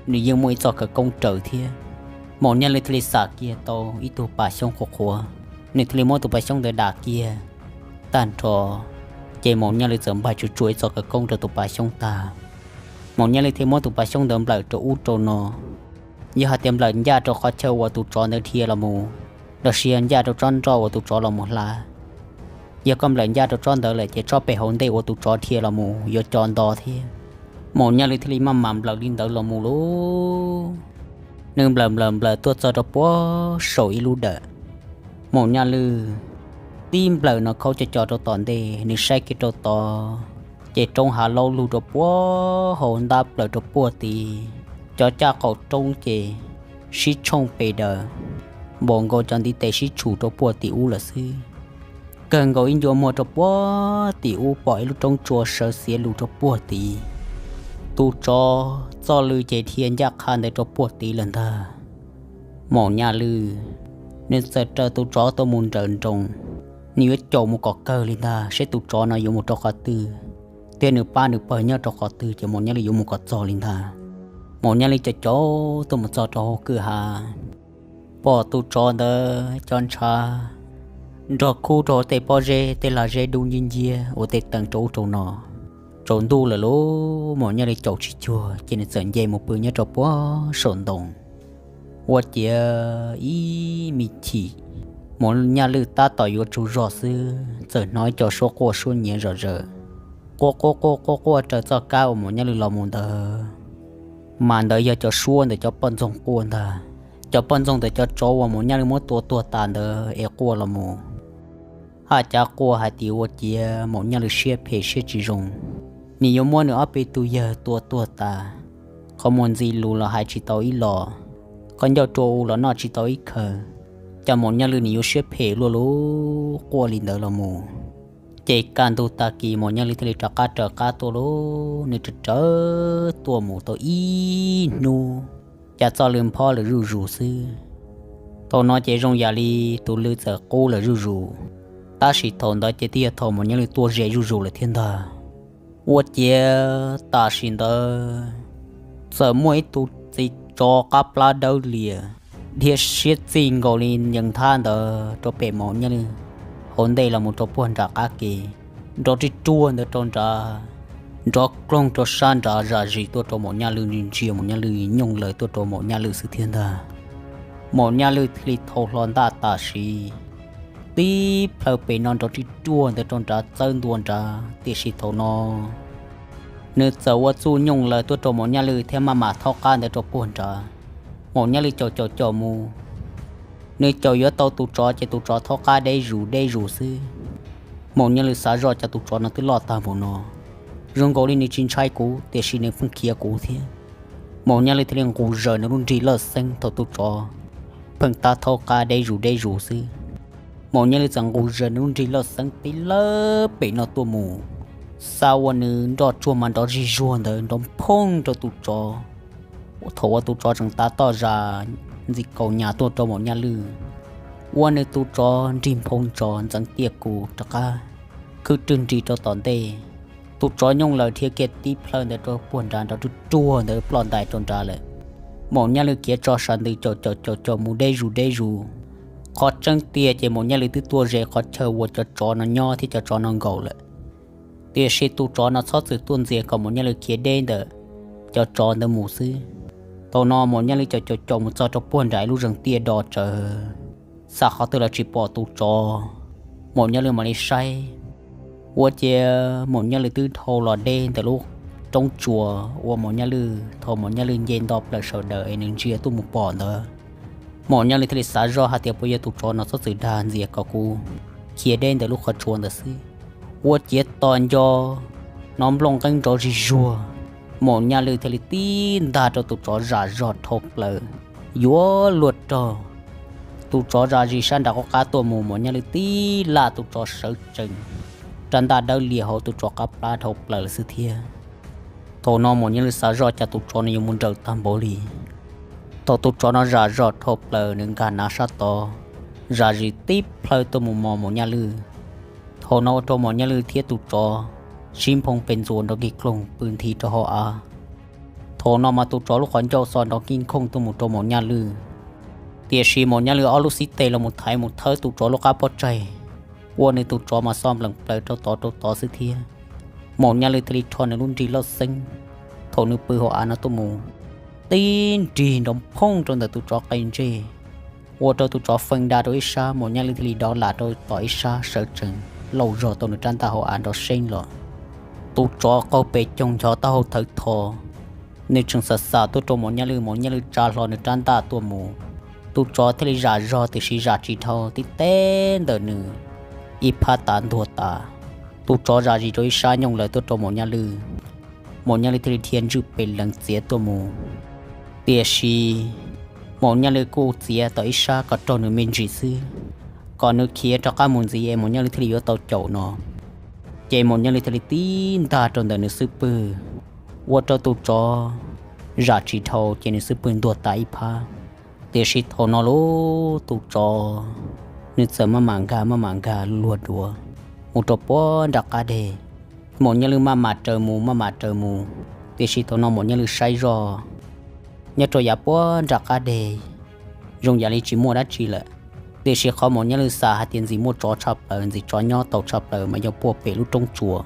nws yeej muaj ib txoj khawv koob raws thiab. Maum Nyaj Lwj thiaj li xam kiag tau ib tug pas xyoob qhuav qhuav, nws thiaj li muab tus pas xyoob ntawd dam kiag tag nrho, ces Maum Nyaj Lwj txawm npaj tsuag tsuag ib txoj khawv koob rau tus pas xyoob tag. Maum Nyaj Lwj thiaj muab tus pas xyoob ntawd nplawm rau ub rau no, yog hais tias nplawm ncaj rau qhov chaw uas tus tsov ntawd dhia los mus, los sis yog ncaj rau tsob nroj uas tus tsov los mus hla. Yog koj nplawm ncaj rau tsob ntawd lawm ces tsob pem hauv ntej uas tus tsov dhia los mus yuav co nto thiab. Maum Nyaj Lwj thiaj li maj mam nplawm li ntawd los mus lauj. Nws nplawm nplawm nplawm tuaj txog rau puag saum ib lub dawm. Maum Nyaj Lwj tib nplawm no khaub co co rau tom ntej, nws saib kiag rau tod, ces roob hav laub lug rau puag hauv ntab plaws rau puag tid. Cov caj qaum roob ces sib tshooj pes daws, npaum nkaus cov ntiv tes sib tshum rau puag tim ub lawm xwb. Kawg nkaus ib ncua muag rau puag tim ub pom ib lub roob tsua sawv xiav lug rau puag tid. Tus tsov txoj lw ces dhia ncaj qha ntawd rau puag tid lawm ntag. Maum Nyaj Lwj, nws txawm raws tus tsov tuaj mus nrawm nroos, nws yuav caum mus kom kawg li ntag seb tus tsov no yuav mus rau qhov twg, thiab nws pab nws pawg nyob rau qhov twg ces Maum Nyaj Lwj yuav mus kom txog li ntag. Maum Nyaj Lwj caum caum tuaj mus txog rau hauv kwj ha, pom tus tsov ntawd cov ntshav nrog khub rau tej pob zeb tej lag zeb dub nciab nciab ua tej teev rau ub rau no. Tsaus ntuj lawm lauj, Maum Nyaj Lwj caum tsis cuag ces nws txawm nce mus pw nyob rau puag saum ntoo. Ua ciav ib me chim, Maum Nyaj Lwj tab tom yuav tsaug zog xwb txawm hnov ib co suab quaj suab nyiav zom zaws, quaj quaj quaj quaj quaj raws txoj kab uas Maum Nyaj Lwj los mus ntawd. Mas ntawd yog cov suab ntawm cov poj ntxoog quaj ntag, cov poj ntxoog ntawm cov tsov uas Maum Nyaj Lwj muab tua tuag tas ntawd es quaj los mus. Haj cav quaj hais tias ua ciav Maum Nyaj Lwj siab phem siab tsis zoo, nws yuav muab nws ob peb tug yawg tua tuag tas. Qhov muag ntxi lus los hais tsis tau ib los, qhov ncauj rua u los noj tsis tau ib khaws. Cas Maum Nyaj Lwj nws yuav siab phem luaj lub quaj li ntawd los mus. Ces kaj ntug tag kis Maum Nyaj Lwj thiaj li rov qab raws qab tuaj lauj, nws raws raws tuaj mus tau ib hnub, cas txoj lw nphob lawm zuj zus xwb. Thaum no ces zoo yam li tus lw txawm qub lawm zuj zus, tab sis thaum ntawd ces twb yog thaum Maum Nyaj Lwj tuaj ze zuj zus lawm thiab ntag. Ua ciav tam sim ntawd txawm muaj ib tug txiv tsov qab plab dawb lias, dhia siab txij nkaus li yees nthab ntawd rau pem Maum Nyaj Lwj hauv ntej los mus rau puag nram qab ke, nrov rij ruag ntawd rau nrad, nrov kloog rau sab nrad zam zis tuaj rau Maum Nyaj Lwj, ntsia Maum Nyaj Lwj nyooj laws tuaj rau Maum Nyaj Lwj xwb thiab ntag. Maum Nyaj Lwj thiaj li thau hlo ntaj tam sim, tib plhaw pem no nrov rij ruag ntawd rau nrad txawb ntua nrad, tiam sis thaum no nws txawm ua txuj nyooj laws tuaj rau Maum Nyaj Lwj thiab maj mam thaub qab ntawd rau puag nrad. Maum Nyaj Lwj caum caum caum mus, nws caum yuav tau tus tsov ces tus tsov thaub qab deb zus deb zus xwb. Maum Nyaj Lwj xav zoj cov tus tsov no twb loj tag npaum no, zoo nkaus li nws tsis ntshai kuv tiam sis nws pheej khiav kuv thiab. Maum Nyaj Lwj thiaj li nqus zaws nws lub nrig lawj xeeb thaum tus tsov pheej tab thaub qab deb zus deb zus xwb. Maum Nyaj Lwj txawm nqus zaws nws lub nrig lawj xeeb tib lawb pem no tuaj mus, xa ua nws nroj tsuag mas nrov zig zuag ntawd nrov phooj rau tus tsov. Thaum uas tus tsov tseem tav toj zas ntxim kaus nyas tuaj rau Maum Nyaj Lwj, ua nws tus tsov nrig nphoo ntsos ntxeev tiaj kus rov qab khwb rwg nrig rau tom ntej. Tus tsov nyooj laws dhia kiag tib plhaw ntawd rau puag nrad nrov rwg ruag ntawd ploj ntais rau nrad lawm. Maum Nyaj Lwj khiav tso sas ntws caum caum caum caum mus deb zus deb zus. Qhov tseeb tiag ces Maum Nyaj Lwj twb tuaj ze qhov chaw uas cov tsov no nyob thiab cov tsov no nkaum lawm, tiam sis tus tsov no txhob txwm tuaj ntxias kom Maum Nyaj Lwj khiav deb ntawm cov tsov ntawd mus xwb. Thaum no Maum Nyaj Lwj caum caum caum mus txog rau puag nram ib lub zeeg tiaj do tsawv, xav qhov twg los tsis pom tus tsov. Maum Nyaj Lwj mam li saib, ua ciav Maum Nyaj Lwj twb dhau los deb ntawm lub roob tsua uas Maum Nyaj Lwj thaum Maum Nyaj Lwj nce nto plaws sawv daws es nws ntsia tuaj mus pom ntawd. Maum Nyaj Lwj thiaj li xav zoj hais tias puas yog tus tsov no txhob txwm dag ntxias kom kuv khiav deb ntawm lub qhov tsua ntawd xwb. Ua ciav tos nco hnov nplooj nqeeb nrov zig zuag, Maum Nyaj Lwj thiaj li tib ntag rau tus tsov zam zog dhau plaws, yuav luag raug. Tus tsov zam zis sab nram qub qab tuaj mus, Maum Nyaj Lwj tib laj tus tsov sawv tsees, rab ntaj dawb lias hauv tus tsov qab plab dhau plaws lawm xwb thiab. Thaum no Maum Nyaj Lwj xav zoj cas tus tsov no yuav mus nrawm tag npaum li. Thaum tus tsov no zam zog dhau plaws, nws nkag nav sab tod, zam zis tib plhaw tuaj mus mos Maum Nyaj Lwj. Thaum no ua rau Maum Nyaj Lwj thiab tus tsov sib nphoo pes ntxuas nrov nkig nkhooj pw nthi rau hauv av. Thaum no mas tus tsov lub qhov ncauj xo nrov nkig nkhooj tuaj mus rau Maum Nyaj Lwj, tiam sis Maum Nyaj Lwj ob lub xib teg los mus thaiv mus thawb tus tsov lub qab pob tsaig, ua nws tus tsov mas xo nplees plaws rau tod rau tod xwb thiab. Maum Nyaj Lwj thiaj li rho nws lub nrig loj xeeb, thaum nws pw hauv av no tuaj mus, tib nrig nrov phooj rau ntawm tus tsov qe ntsej, ua rau tus tsov feej da rau ib sab, Maum Nyaj Lwj thiaj li dov lam rau tom ib sab sawv tsees, lauj zog tau nws rab ntaj hauv av nrov seeb los. Tus tsov qaug pes coog nchov taub hau thawv tho, nws tseem xam xam tuaj rau Maum Nyaj Lwj, Maum Nyaj Lwj tsa hlo nws rab ntaj tuaj mus. Tus tsov thiaj li zam zog tiam sis zam tsis dhau, tib teb ntawm nws ib phab tav ntuag tas. Tus tsov zam zis rau ib sab nyooj lawm tuaj rau Maum Nyaj Lwj. Maum Nyaj Lwj thiaj li dhia ntswj pes lees txiav tuaj mus, tiam sis Maum Nyaj Lwj kuj txiav tau ib sab kom raug nws me ntsis xwb, kom nws khiav rov qab mus ntxiv es Maum Nyaj Lwj thiaj li yuav tau caum no. Ces Maum Nyaj Lwj thiaj li tib ntag rau ntawm nws xub pwg, ua rau tus tsov zam tsis dhau ces nws xub pwg ntuag tas ib phab. Tiam sis thaum no lub tus tsov nws txawm maj mam nkag maj mam nkag luag duav mus rau puag nram qab deg. Maum Nyaj Lwj maj mam raws mus maj mam raws mus, tiam sis thaum no Maum Nyaj Lwj saib zoj nyob rau yav puag nram qab deg zoo yam li tsis muaj dab tsi lawm. Tiam sis qhov Maum Nyaj Lwj xav hais tias ntxim muaj tsov tshaj plaws, ntxim tsov nyob tau tshaj plaws mas yog puag pem lub roob tsuas.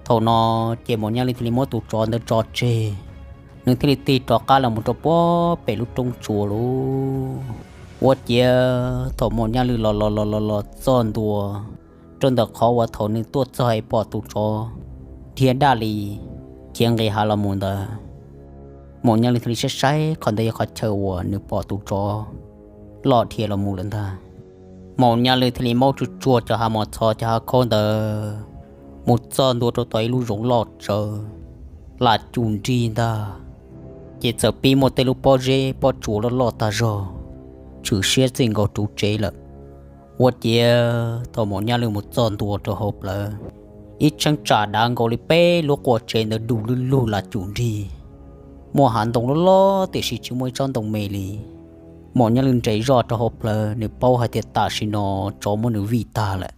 Thaum no ces Maum Nyaj Lwj thiaj li muab tus tsov ntawd tso tseg, nws thiaj li tig rov qab los mus rau puag pem lub roob tsuas lub. Ua ciav thaum Maum Nyaj Lwj los los los los los txog ntua rau ntawm qhov uas thaum nws tuaj txog es pom tus tsov dhia daj li khiav nqis hav los mus ntawd, Maum Nyaj Lwj thiaj li saib saib qhov ntawd yog qhov chaw uas nws pom tus tsov loj dhia los mus lawm ntag. Maum Nyaj Lwj thiaj li maub tsuj tsuag cov hav mos txhov cov hav khaub ntawd mus txog ntua rau tom ib lub zoov loj tsawv, lam cum nrig ntag, ces txawm pib muaj tej lub pob zeb pob tsuas loj loj tag zog, tshwm siab txij nkaus ruv tsev lawm. Ua ciav thaum Maum Nyaj Lwj mus txog ntua rau hauv plawv, ib cheeb tsam dav nkaus li peb lub qua tsev ntawd du lug lug lam cum nrig, muaj hav ntoo loj loj tiam sis tsis muaj ib tsob ntoo me li. Maum Nyaj Lwj nres zoj rau hauv plawv, nws paub hais tias tam sim no tsov muab nws vij tag lawm.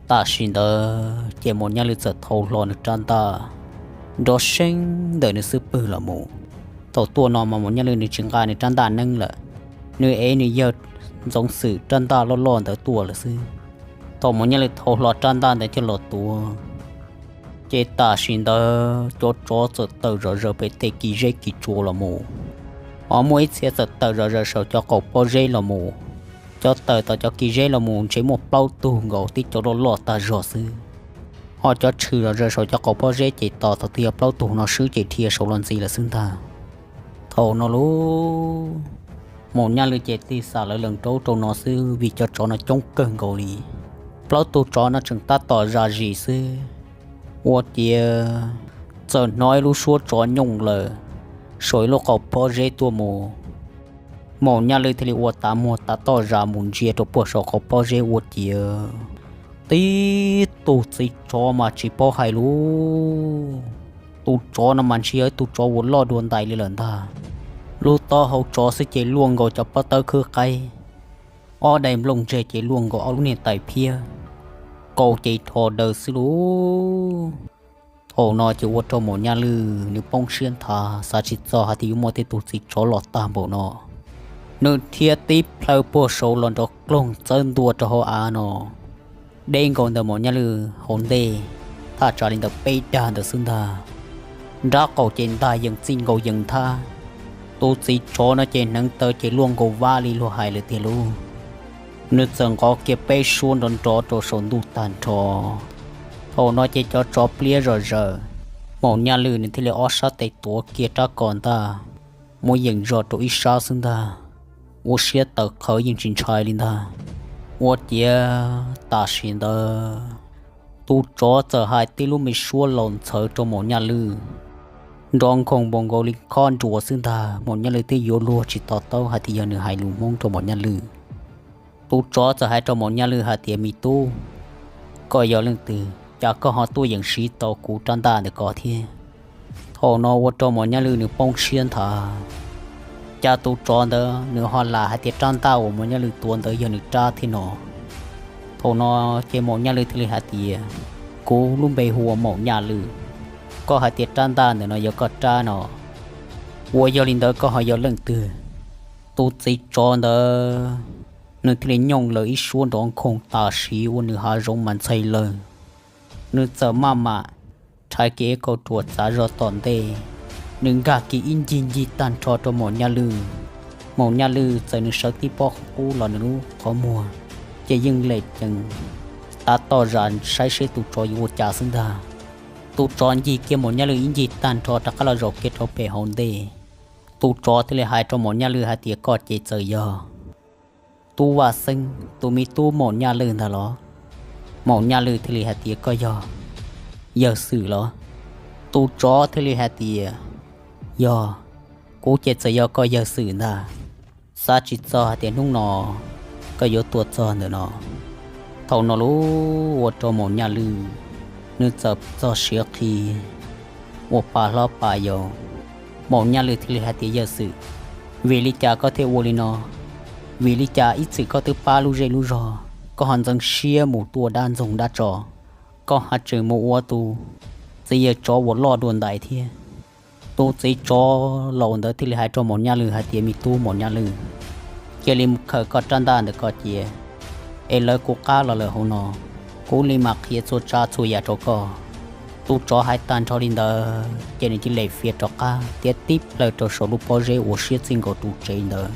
Tam sim ntawd ces Maum Nyaj Lwj txawm thau hlo nws rab ntaj nrov seeb ntawm nws xub pwg los mus. Thaum tuaj no mas Maum Nyaj Lwj nws tsis nqa nws rab ntaj neeb lawm, nws ev nws yawg Ntxoov Xwm rab ntaj loj loj ntawd tuaj lawm xwb. Thaum Maum Nyaj Lwj thau hlo rab ntaj ntawd coj los tuav, ces tam sim ntawd cov tsov txawm tawm zom zaws pem tej kis zeb kis tsua los mus. Ho muaj ib txhia txawm tawm zom zaws saum cov qaum pob zeb los mus. Cov tawm tom cov kis zeb los mus ntshe muaj plaub tug nkaus, tib cov loj loj tag zog xwb. Ho cov tshwm zom zaws saum cov qaum pob zeb ces tos thaum twg yog plaub tug no swb ces dhia saud los ntxiv lawm xwb ntag. Thaum no lub, Maum Nyaj Lwj ces tig xam lawv lees rau rau no xwb vim cov tsov no coob kawg nkaus li. Plaub tug tsov no tseem tab tom zam zis xwb, ua ciav txawm hnov ib lub suab tsov nyooj lawm saum ib lub qaum pob zeb tuaj mus. Maum Nyaj Lwj thiaj li ua tav muag tav toj zam mus ntsia rau puag saum qaum pob zeb ua ciav tib tug txiv tsov mas tsis paub hais lub. Tus tsov no mas ntshe yog ib tug tsov uas loj dua ntais li lawm ntag. Lub taub hau tsov xwb ces luaj nkaus cov pob tawb khwb qaib, ob daim nplooj ntseg ces luaj nkaus ob lub niag tais phiab, kaus ces rho daws xwb lub. Thaum no ces ua rau Maum Nyaj Lwj nws poob siab nthav, xav tsis txog hais tias yuav muaj tej tug txiv tsov los tag npaum no. Nws thiaj tib plhaw puag saud los nrov kloog txawb ntua rau hauv av no, deb nkaus ntawm Maum Nyaj Lwj hauv ntej thaj tsam li ntawm peb dag ntawd xwb ntag. Nrab qaum ces ntag yees txij nkaus yees nthab. Tus txiv tsov no ces hneev taw ces luaj nkaus vab li luag hais lawm tiag lub. Nws txawm nqov kiag peb suab nrov nrov rau saum ntuj tag nrho. Thaum no ces cov tsov pliab zom zaws, Maum Nyaj Lwj nws thiaj li ob sab tes tuav kiag rab ko ntag, muab yees zog rau ib sab xwb ntag, ua siab tawv qhawv yeej tsis ntshai li ntag. Ua ciav tam sim ntawd tus tsov txawm hais tib lub me suab laus ntxhawv rau Maum Nyaj Lwj. nrov nkhoos npaum nkaus li khob nruas xwb ntag. Maum Nyaj Lwj twb yuav luag tsis to taub hais tias yog nws hais lus Hmoob rau Maum Nyaj Lwj. Tus tsov txawm hais rau Maum Nyaj Lwj hais tias, me tub, koj yog leej twg cas koj ho tuaj yeem siv tau kuv rab ntaj ntawm ko thiab? Thaum no ua rau Maum Nyaj Lwj nws poob siab nthav. Cas tus tsov ntawd nws ho lam hais tias rab ntaj uas Maum Nyaj Lwj tuav ntawd yog nws rab thiab no. Thaum no ces Maum Nyaj Lwj thiaj li hais tias, kuv lub npe hu ua Maum Nyaj Lwj, koj hais tias rab ntaj ntawm no yog koj rab no, ua yog li ntawd koj ho yog leej twg? Tus txiv tsov ntawd nws thiaj li nyooj lawm ib suab nrov nkhoos tam sim ua nws hav zoov mas ntxhais lawm. Nws txawm maj mam rhais kiag ib kauj ruam txav zog tom ntej, nws nkag kiag ib ncig ncig tag nrho rau Maum Nyaj Lwj. Maum Nyaj Lwj txawm nws sawv tib pob qub los nws lub qhov muag ces yeej lem ceev, tav toj zam saib seb tus tsov yuav ua cas xwb ntag. Tus tsov ncig kiag Maum Nyaj Lwj ib ncig tag nrho rov qab los zaum kiag rau pem hauv ntej. Tus tsov thiaj li hais rau Maum Nyaj Lwj hais tias, koj ces txawm yog Tub Vaj Xeeb tus me tub Maum Nyaj Lwj ntag los? Maum Nyaj Lwj thiaj li hais tias, koj yog yawg Xwm los? Tus tsov thiaj li hais tias, yog, kuv ces txawm yog koj yawg Xwm ntag. Xav tsis txog hais tias hnub no koj yuav tuaj txog ntawm no. Thaum no lub ua rau Maum Nyaj Lwj nws txawm txog siav qhi ua pa hlob pa yau. Maum Nyaj Lwj thiaj li hais tias, yawg Xwm, vim li cas koj thiaj ua li no? Vim li cas ib txwm koj twb pab lub zej lub zog, koj ho ntxeev siab mus tua dab ntxoog dab tso, koj ho tseem mus ua tus txiv yawg tsov uas loj dua ntais thiab? Tus txiv tsov laus ntawd thiaj li hais rau Maum Nyaj Lwj hais tias, me tub Maum Nyaj Lwj, cia li mus khaws koj rab ntaj ntawm ko cia, es lawv kuv qab los lawm hauv no, kuv li mam qhia txhua tsav txhua yam rau koj. Tus tsov hais tag nrho li ntawd ces nws cia li fiav rov qab thiab tib plhaw rau saum lub pob zeb uas siab txij nkaus tus tsev ntawd,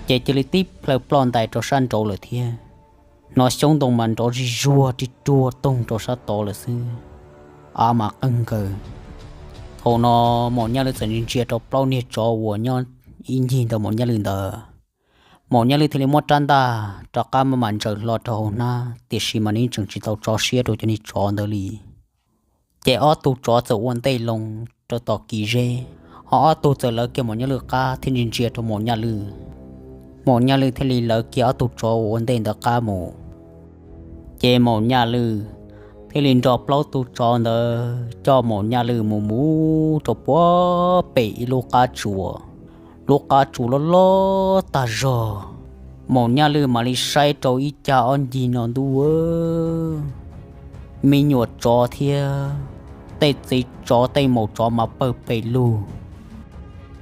ces cia li tib plhaw ploj ntais rau sab nraud lawm thiab. Hnov xyoob ntoo mas nrov zig zuag rig ruag toog rau sab tod lawm xwb, av mas qeeg nkaws. Thaum no Maum Nyaj Lwj txawm ntsia ntsia rau plaub niag tsov uas nyob ib ncig ntawm Maum Nyaj Lwj ntawd. Maum Nyaj Lwj thiaj li muab rab ntaj rov qab maj mam ntsaws hlo rau hauv hnab, tiam sis mas nws yeej tseem tsis tau tso siab rau cov niag tsov ntawd li. Ces ob tug tsov txawm ua ntej loo rau tom kis zeb, ho ob tug txawm lawv kiag Maum Nyaj Lwj qab thiab ntsia ntsia rau Maum Nyaj Lwj. Maum Nyaj Lwj thiaj li lawv kiag ob tug tsov uas ua ntej ntawd qab mus. Ces Maum Nyaj Lwj thiaj li nrog plaub tug tsov ntawd coj Maum Nyaj Lwj mus mus rau puag pem ib lub qab tsuas. Lub qab tsuas loj loj tag zog. Maum Nyaj Lwj mam li saib rau ib cag ob ncig no ntuj, me nyuam tsov thiab tej txiv tsov tej maum tsov mas pawg pes lug.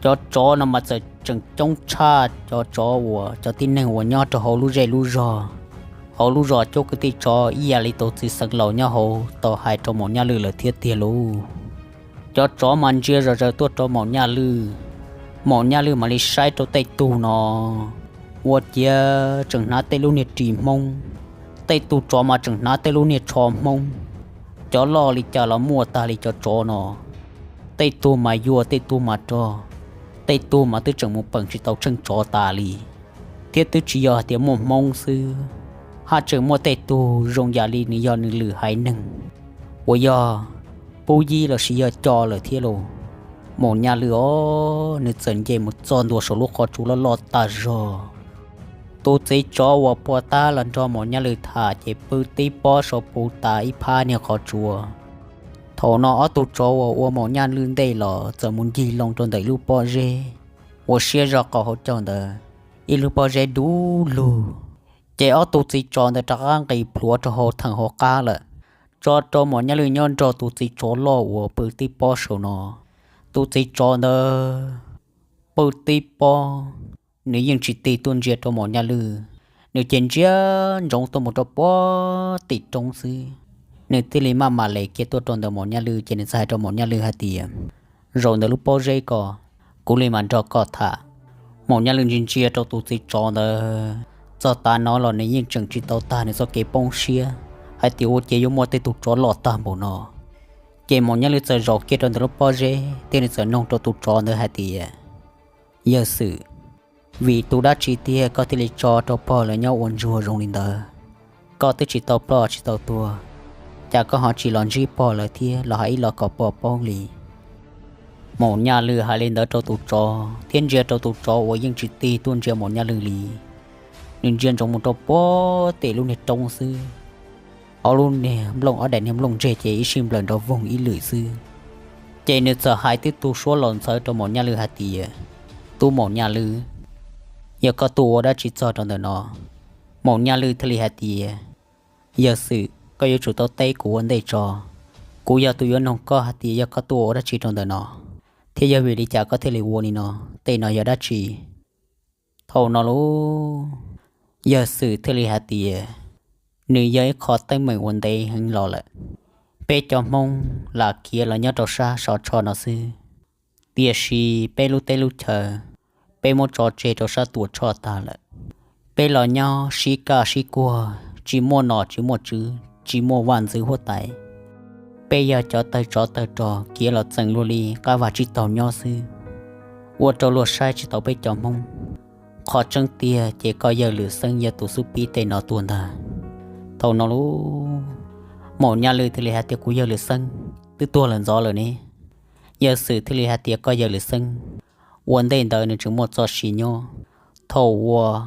Cov tsov no mas txawm tseem coob tshaj cov tsov uas cov tib neeg uas nyob rau hauv lub zej lub zog, hauv lub zos cuab kwv tij tsov ib yam li tus txiv xeev laus nyob hauv tau hais rau Maum Nyaj Lwj lawm thiab tiag lauj. Cov tsov mas ntsia zom zaws tuaj rau Maum Nyaj Lwj. Maum Nyaj Lwj mam li saib rau tej tug no, ua ciav tseem hnav tej lub niag ris Hmoob, tej tug tsov mas tseem hnav tej lub niag tsho Hmoob. Cov loj li cas los muaj tag li cov tsov no, tej tug mas yuag tej tug mas rog, tej tug mas twb tseem mus peem tsis tau tsheej tsov tas li. Thiab twb tsis yog hais tias muaj Hmoob xwb, haj tseem muaj tej tug zoo yam li nws yog nws lwm haiv neeg uas yog pub yib los sis yog co lawm thiab lauj. Maum Nyaj Lwj os, nws txawm nce mus txog ntua saum lub qhov tsua loj loj tag zog. Tus txiv tsov uas puag ta los nrog Maum Nyaj Lwj tham ces pw tib pob saum puv tas ib phab niag qhov tsua. Thaum no ob tug tsov uas ua Maum Nyaj Lwj ntej los txawm mus ncig loo rau ntawm lub pob zeb uas siab zog qaum hauv caug ntawd, ib lub pob zeb dub lug. Ces ob tug txiv tsov ntawd rov qab nqis plhuav rau hauv theem hauv qab lawm, tso rau Maum Nyaj Lwj nyob nrog tus txiv tsov loj uas pw tib pob saum no. Tus txiv tsov ntawd pw tib pob, nws yeej tsis tig tuaj ntsia rau Maum Nyaj Lwj, nws ces ntsia ntsoov tuaj mus rau puag tim roob xwb. Nws thiaj li maj mam les kiag tuaj rau ntawm Maum Nyaj Lwj ces nws txawm hais rau Maum Nyaj Lwj hais tias, zaum ntawm lub pob zeb ko, kuv li mam nrog koj tham. Maum Nyaj Lwj ntsia ntsia rau tus txiv tsov ntawd, txog tav no los nws yeej tseem tsis tau tag nws txoj kev poob siab hais tias ua ciav yuav muaj tej tug tsov loj tag npaum no. Ces Maum Nyaj Lwj txawm zaum kiag rau ntawm lub pob zeb thiab nws txawm noog rau tus tsov ntawd hais tias, yawg Xwm, vim tus dab tsi tiag koj thiaj li tso rau pog lawv nyob ua ntsuag zoo li ntawd? Koj twb tsis tau ploj tsis tau tuag, cas koj ho tsis los ntsib pog lawv thiab los hais ib los kom pog paub li? Maum Nyaj Lwm hais li ntawd rau tus tsov thiab ntsia rau tus tsov uas yeej tsis tig tuaj ntsia Maum Nyaj Lwm li. Nws ntsia ntsoov mus rau puag tim lub niag roob xwb, ob lub niag nplooj, ob daim niag nplooj ntseg ces ib sij nplawm nrov voog ib lwm xwb. Ces nws txawm hais tib tug suab laus ntxhawv rau Maum Nyaj Lwm hais tias, Tub Maum Nyaj Lwm, yog koj tuaj ua dab tsi txog rau ntawm no? Maum Nyaj Lwm thiaj li hais tias, Yawg Xwm, koj yuav tsum tau teb kuv ua ntej tso. Kuv yog tus yuav nug koj hais tias yog koj tuaj ua dab tsi rau ntawm no, thiab yog vim li cas koj thiaj li ua li no? Tej no yog dab tsi? Thaum no lub Yawg Xwm thiaj li hais tias, Nws yog ib qho teeb meem uas ntev heev los lawm. Peb cov Hmoob lam khiav los nyob rau sab Sov Tsho no xwb, tiam sis peb lub teb lub chaw peb muab tso tseg rau sab Tuam Tsho tag lawm. Peb los nyob sib kaj sib kuag, tsis muaj nom tsis muaj tswv, tsis muaj vaj ntxwv huab tais. Peb yog cov tawg tsov tawg rog khiav los txeem luag li qab vaj tsib taug nyob xwb, ua rau luag saib tsis taus peb cov Hmoob. Qhov tseeb tiag ces koj yawg Lwm Xeeb yog tus xub pib tej no tuaj ntag. Thaum no lub Maum Nyaj Lwm thiaj li hais tias, Kuv yawg Lwm Xeeb twb tuag lawm ntxov lawm ne. Yawg Xwm thiaj li hais tias, Koj yawg Lwm Xeeb ua ntej ntawd nws tseem muaj txoj sia nyob. Thaum uas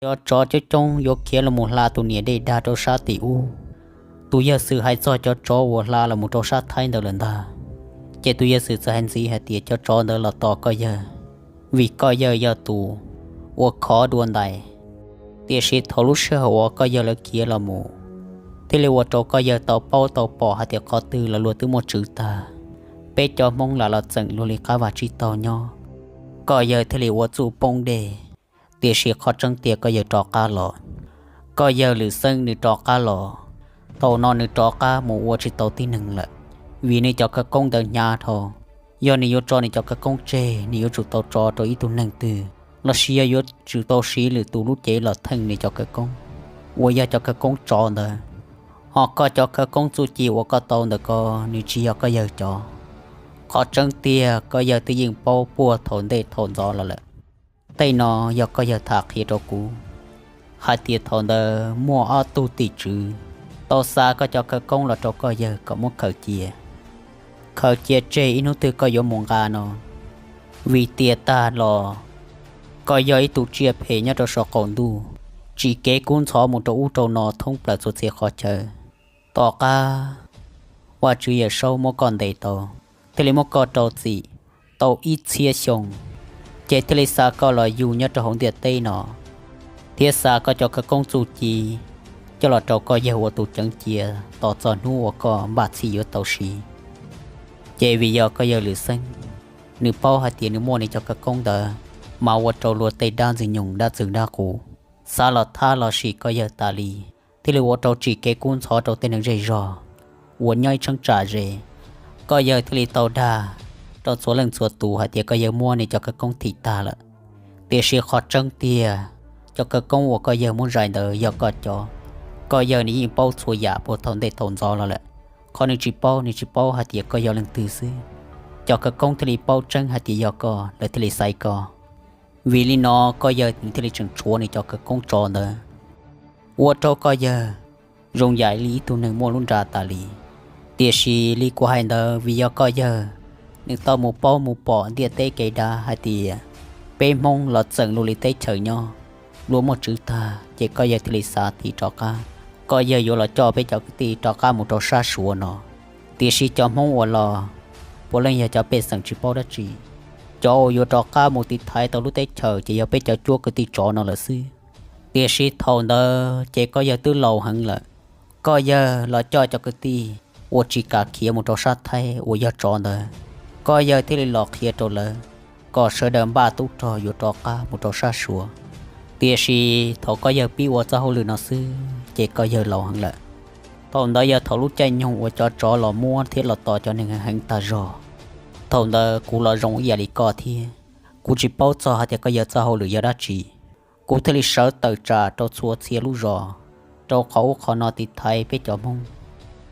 cov tsov coob coob yuav khiav los mus hla tus niam dej dag rau sab tim ub, tus yawg Xwm hais txog cov tsov uas hla los mus rau sab Thaib ntawd lawm ntag. Ces tus yawg Xwm txawm hais ntxiv hais tias, Cov tsov ntawd los tos koj yawg, vim koj yawg yog tus ua khov dua ntais. Tiam sis thaum lub sij hawm uas koj yawg lawv khiav los mus, thiaj li ua rau koj yawg tau paub tau pom hais tias qhov twg los luag twb muaj tswv tag. Peb cov Hmoob lam los txeem luag li qab vaj tsib taug nyob, koj yawg thiaj li ua txuj poob dej. Tiam sis qhov tseeb tiag koj yawg rov qab los. Koj yawg Lwm Xeeb nws rov qab los, thaum no nws rov qab mus ua tsis tau tib neeg lawm, vim nws cov khawv koob ntawd hnyav dhau. Yog nws yuav tso nws cov khawv koob tseg, nws yuav tsum tau tso rau ib tug neeg twg, lossis yog yuav tsum tau siv lwm tus lub cev los theej nws cov khawv koob uas yog cov khawv koob tsov ntawd. Ho koj cov khawv koob txuj ci uas koj tau ntawm ko, nws tsis yog koj yawg cov. Qhov tseeb tiag koj yawg twb yeej paub puag thaum ntej thaum ntxov los lawm. Tej no yog koj yawg tham qhia rau kuv hais tias thaum ntawd muaj ob tug tim tswv tau xa koj cov khawv koob los rau koj yawg kom muab khaws cia. Khaws cia tseg ib hnub twg koj yuav mus nqa no, vim tias tag los koj yog ib tug tsiaj phem nyob rau saum qaum ntuj, tsim kev kub ntxhov mus rau ub rau no thoob plaws txhua txhia qhov chaw. Tom qab Vajtswv Yawm Saub muab koj ntes tau, thiaj li muab koj rau txim tau ib txhiab xyoo, ces thiaj li xa koj los yug nyob rau hauv ntiaj teb no, thiab xa koj cov khawv koob txuj ci coj los rau koj yawg ua tus ceev cia tos txog hnub uas koj npaj txhij yuav tau siv. Ces vim yog koj yawg Lwm Xeeb, nws paub hais tias nws muaj nws cov khawv koob ntawd mas ua rau luag tej dab ntxwg nyoog dab txwg dab qus xav los thab los sim koj yawg tas li, thiaj li ua rau tsim kev kub ntxhov rau tej neeg zej zog uas nyob ib cheeb tsam ze. Koj yawg thiaj li tau dag rau txhua leej txhua tus hais tias koj yawg muab nws cov khawv koob thim tag lawm. Tiam sis qhov tseeb tiag, cov khawv koob uas koj yawg muab zais ntawd yog koj cov. Koj yawg nws yeej paub txhua yam puag thaum ntej thaum ntxov los lawm. Qhov nws tsis paub, nws tsis paub hais tias koj yog leej twg xwb. Cov khawv koob thiaj li paub tseeb hais tias yog koj, lawv thiaj li xaiv koj. Vim li no koj yawg nws thiaj li tseem tshuav nws cov khawv koob tsov ntawd, ua rau koj yawg zoo yam li ib tug neeg muaj lub nra tas li. Tiam sis li kuv hais ntawd vim yog koj yawg nws tau mus paub mus pom ntiaj teb kev dav hais tias peb Hmoob los txeem luag li teb chaws nyob, luag muaj tswv tag, ces koj yawg thiaj li xav tiv rov qab. Koj yawg yuav los coj peb cov kwv tij rov qab mus rau sab Suav no. Tiam sis cov Hmoob uas los puav leej yog cov pej xeem tsis paub dab tsi. Cov uas yuav rov qab mus tiv thaiv tau lub teb chaws ces yog peb cov cuab kwv tij tsov no lawm xwb. Tiam sis thaum ntawd ces koj yawg twb laus heev lawm. Koj yawg los coj cov kwv tij uas tsis kam khiav mus rau sab Thaib uas yog tsov ntawd, koj yawg thiaj li los qhia rau lawv kom sawv daws npaj tub rog yuav rov qab mus rau sab Suav. Tiam sis thaum koj yawg pib ua txoj hauj lwm no xwb ces koj yawg laus heev lawm. Thaum ntawd yog thaum lub caij nyoog uas cov tsov los muab thiab los tos cov neeg heev heev tag zog. Thaum ntawd kuv los zoo ib yam li koj thiab, kuv tsis paub txog hais tias koj yawg txoj hauj lwm yog dab tsi. Kuv thiaj li sawv tawm tsam rau txhua txhia lub zos, rau qhov ub qhov no tiv thaiv peb cov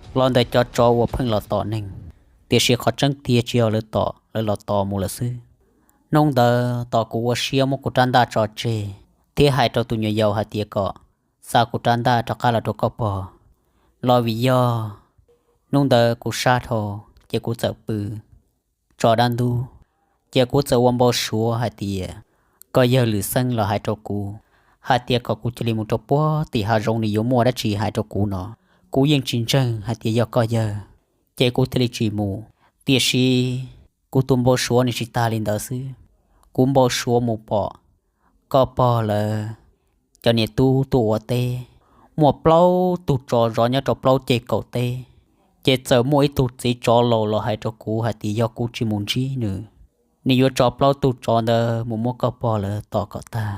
Hmoob los ntawm cov tsov uas pheej los tom neeg. Tiam sis qhov tseeb tiag tsis yog lawv tom, lawv los tos mus lawm xwb. Hnub ntawd tos kuv ua siab muab kuv rab ntaj tso tseg thiab hais rau tus nyuam yaus hais tias kom xa kuv rab ntaj rov qab los rau koj pog. Los vim yog hnub ntawd kuv sab dhau, ces kuv txawm pw. tso dab ntub. Ces kuv txawm ua npau suav hais tias koj yawg Lwm Xeeb los hais rau kuv hais tias kom kuv cia li mus rau puag tim hav zoov, nws yuav muaj dab tsi hais rau kuv no. Kuv yeej tsis ntseeg hais tias yog koj yawg, ces kuv thiaj li tsis mus. Tiam sis kuv tus npau suav nws tsis tag li ntawd xwb, kuv npau suav mus pom koj pog lawv cov niam tub tuaj ua teb, muaj plaub tug tsov zov nyob rau plaub ceg kaum teb. Ces txawm muaj ib tug txiv tsov laus los hais rau kuv hais tias yog kuv tsis mus ntsib nws, nws yuav tso plaub tug tsov ntawd mus muab koj pog lawv tom kom tag.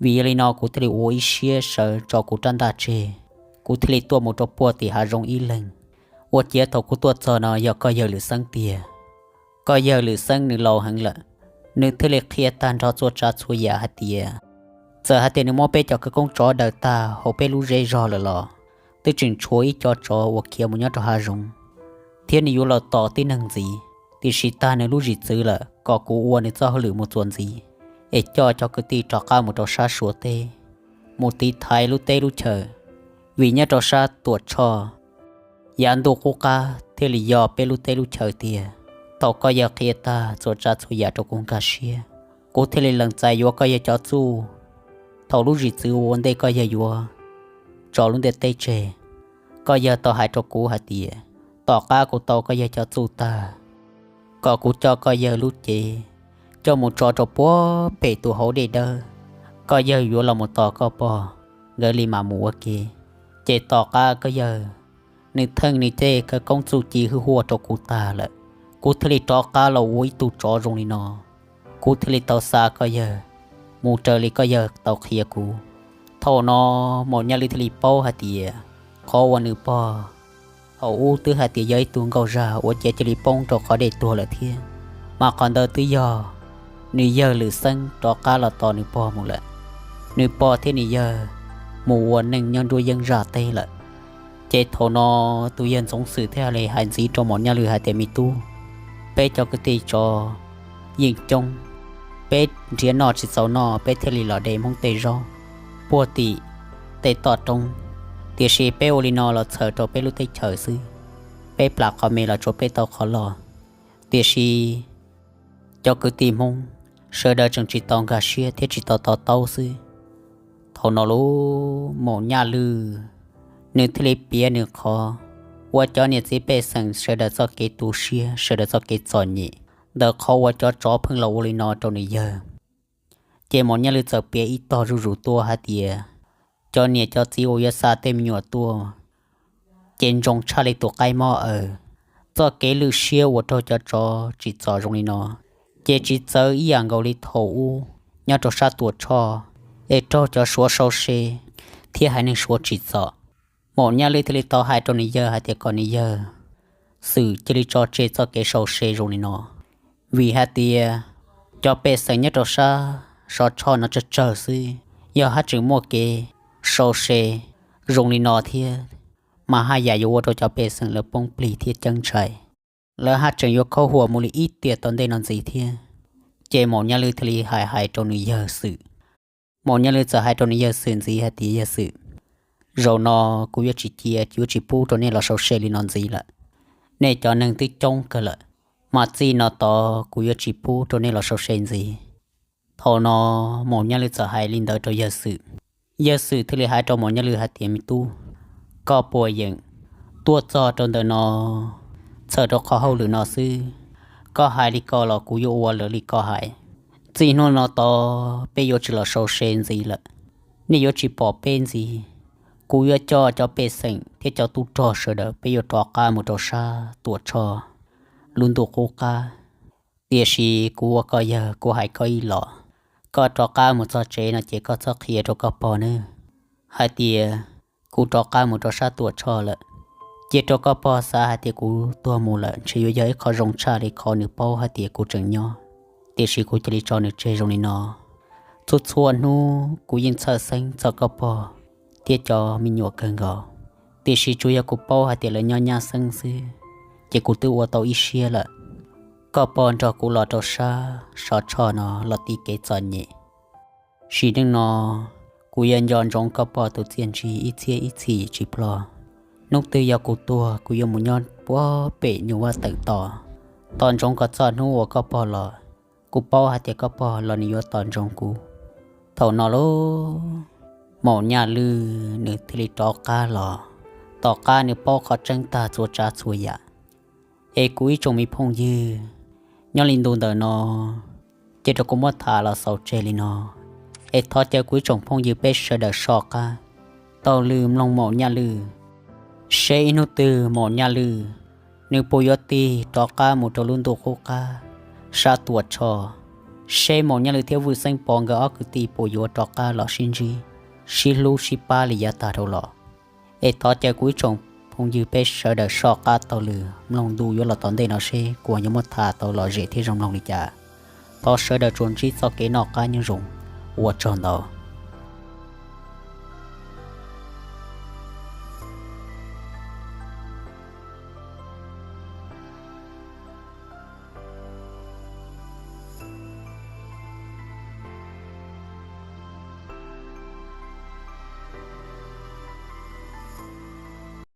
Vim yog li no kuv thiaj li ua ib siab sawv tso kuv rab ntaj tseg, kuv thiaj li tuaj mus rau puag tim hav zoov ib leeg. Ua ciav thaum kuv tuaj txog no yog koj yawg Lwm Xeeb tiag. Koj yawg Lwm Xeeb nws laus heev lawm, nws thiaj li qhia tag nrho txhua tsav txhua yam hais tias txawm hais tias nws muab peb cov khawv koob tsov daws tag hauv peb lub zej zog lawm los twb tseem tshuav ib co tsov uas khiav mus nyob rau hav zoov, thiab nws yuav los tom tib neeg ntxiv. Tiam sis tag nws lub zim txwv lawm, kom kuv ua nws txoj hauj lwm mus txuas ntxiv, es coj cov kwv tij rov qab mus rau sab Suav teb, mus tiv thaiv lub teb lub chaw. Vim nyob rau sab Tuam Tshoj, yav ntuj qub qab thiaj li yog peb lub teb lub chaw tiag. Thaum koj yawg qhia tag txhua tsav txhua yam rau kuv nkag siab, kuv thiaj li lees txais yuav koj yawg cov txuj. Thaum lub zim txwv ua ntej koj yawg yuav tso lub ntiaj teb tseg, koj yawg tau hais rau kuv hais tias tom qab kuv tau koj yawg cov txuj tag, kom kuv coj koj yawg lub cev coj mus tso rau puag pem tus hauv dej dawb, koj yawg yuav los mus tos koj pog, nkawd li mam mus ua ke. Ces tom qab koj yawg nws theej nws tej khawv koob txuj ci hwj huaj rau kuv tag lawm, kuv thiaj li rov qab los ua ib tug tsov zoo li no. Kuv thiaj li tau xa koj yawg mus raws li koj yawg tau qhia kuv. Thaum no Maum Nyaj Lwj thiaj li paub hais tias qhov uas nws pog thaum ub twb hais tias yog ib tug nkauj zaj ua ciav cia li poob rau qhov dej tuag lawm thiab, mas qhov ntawd twb yog nws yawg Lwm Xeeb rov qab los tos nws pog mus lawm. Nws pog thiab nws yawg mus ua neej nyob nruab yeeb zaj teb lawm. Ces thaum no tus yawg Ntxoov Xwm thiaj li hais ntxiv rau Maum Nyaj Lwj hais tias me tub, peb cov kwv tij tsov yeej coob, peb nrhiav noj tsis txaus noj peb thiaj li los de Hmoob tej zaub puag tim tej toj roob, tiam sis peb ua li no los txhaws rau peb lub teb chaws xwb. Peb plam qhov me los tsuav peb tau qhov loj. Tiam sis cov kwv tij Hmoob sawv daws tseem tsis tau nkag siab thiab tsis tau to taub xwb. Thaum no lub Maum Nyaj Lwj nws thiaj li piav nws qhov uas cov niam txiv pej xeem sawv daws txoj kev tu siab, sawv daws txoj kev txom nyem ntawm qhov uas cov tsov pheej los ua li no rau nws yawg. Ces Maum Nyaj Lwj txawm piav ib tog zuj zus tuaj hais tias cov niam cov txiv uas yuav xa tej me nyuam tuaj ces ntsoov tshaj li tus qaib mob aws. Txoj kev lwj siab uas raug cov tsov tsim txom zoo li no ces tsis txawv ib yam nkaus li thaum ub nyob rau sab Tuam Tshoj es raug cov Suav sau se thiab haiv neeg Suav tsim txom. Maum Nyaj Lwj thiaj li tau hais rau nws yawg hais tias kom nws yawg Xwm cia li tso tseg txoj kev sau se zoo li no, vim hais tias cov pej xeem nyob rau sab Sov Tshoj no tsawg tsawg xwb, yog haj tseem muaj kev sau se zoo li no thiab mas haj yam yuav ua rau cov pej xeem lawv poob plig thiab ceeb ntshai, lawv haj tseem yuav khaub huam mus li ib tiam tom ntej no ntxiv thiab. Ces Maum Nyaj Lwj thiaj li hais hais rau nws yawg Xwm. Maum Nyaj Lwj txawm hais rau nws yawg Xwm ntxiv hais tias yawg Xwm, zaum no kuv yuav tsis cia, yuav tsis pub rau nej los sau se li no ntxiv lawm. Nej cov neeg twb coob kawg lawm, mas txij no tod kuv yuav tsis pub rau nej los sau se ntxiv. Thaum no Maum Nyaj Lwj txawm hais li ntawd rau yawg Xwm. Yawg Xwm thiaj li hais rau Maum Nyaj Lwj hais tias me tub, koj puas yeem tuaj txog rau ntawm no txhawm rau qhov hauj lwm no xwb? Koj hais li ko los kuv yuav ua raws li koj hais. Txij hnub no tod peb yuav tsis los sau se ntxiv lawm, nej yuav tsis pom peb ntxiv. Kuv yuav coj cov pej xeem thiab cov tub rog sawv daws peb yuav rov qab mus rau sab Tuam Tshoj lub ntuj qub qab. Tiam sis kuv ua koj yawg kuv hais koj ib los, koj rov qab mus txog tsev no ces koj txhob qhia rau koj pog nawb hais tias kuv rov qab mus rau sab Tuam Tshoj lawm. Cia rau koj pog xav hais tias kuv tuag mus lawm ntshe yuav yog ib qho zoo tshaj li qhov nws paub hais tias kuv tseem nyob, tiam sis kuv cia li tso nws tseg zoo li no. Txhua txhua hnub kuv yeej txhawj xeeb txog koj pog thiab cov me nyuam kawg nkaus, tiam sis tsuas yog kuv paub hais tias lawv nyob nyab xeeb xwb, ces kuv twb ua tau ib siab lawm. Koj pog nrog kuv los rau sab Sov Tshoj no los tiv kev txom nyem. Sim neej no kuv yuav nco ntsoov koj pog tus txiaj ntsig ib txhiab ib txhis tsis ploj. Hnub twg yog kuv tuag kuv yuav mus nyob puag pem nyuj vaj teem tos, Tos ntsoov kom txog hnub uas koj pog los, kuv paub hais tias koj pog los nws yuav tos ntsoov kuv. Thaum no lauj, Maum Nyaj Lwj nws thiaj li rov qab los, tom qab nws paub qhov tseeb tag txhua tsav txhua yam. Es kuv ib tsoom me phooj ywg, nyob li ntu ntawm no, cia rau kuv muab tham los xaus tseg li no. Es thov caw kuv ib tsoom phooj ywg peb sawv daws soj qab taug lw mloog Maum Nyaj Lwj, seb ib hnub twg Maum Nyaj Lwj nws puas yuav tig rov qab mus rau lub ntuj qub qab sab Tuam Tshoj, seb Maum Nyaj Lwj thiab Vwj Xeeb Pov nkawd ob kwv tij puas yuav rov qab los sib ntsib, sib hlub sib pab li yav tag dhau los. Es thov caw kuv ib tsoom phooj ywg peb sawv daws soj qab taug lw mloog ntu yuav los tom ntej no seb kuv yuav muab tham tau lom zem thiab zoo mloog li cas. Thov sawv daws tsuas ntsib txoj kev noj qab nyob zoo, ua tsaug ntau.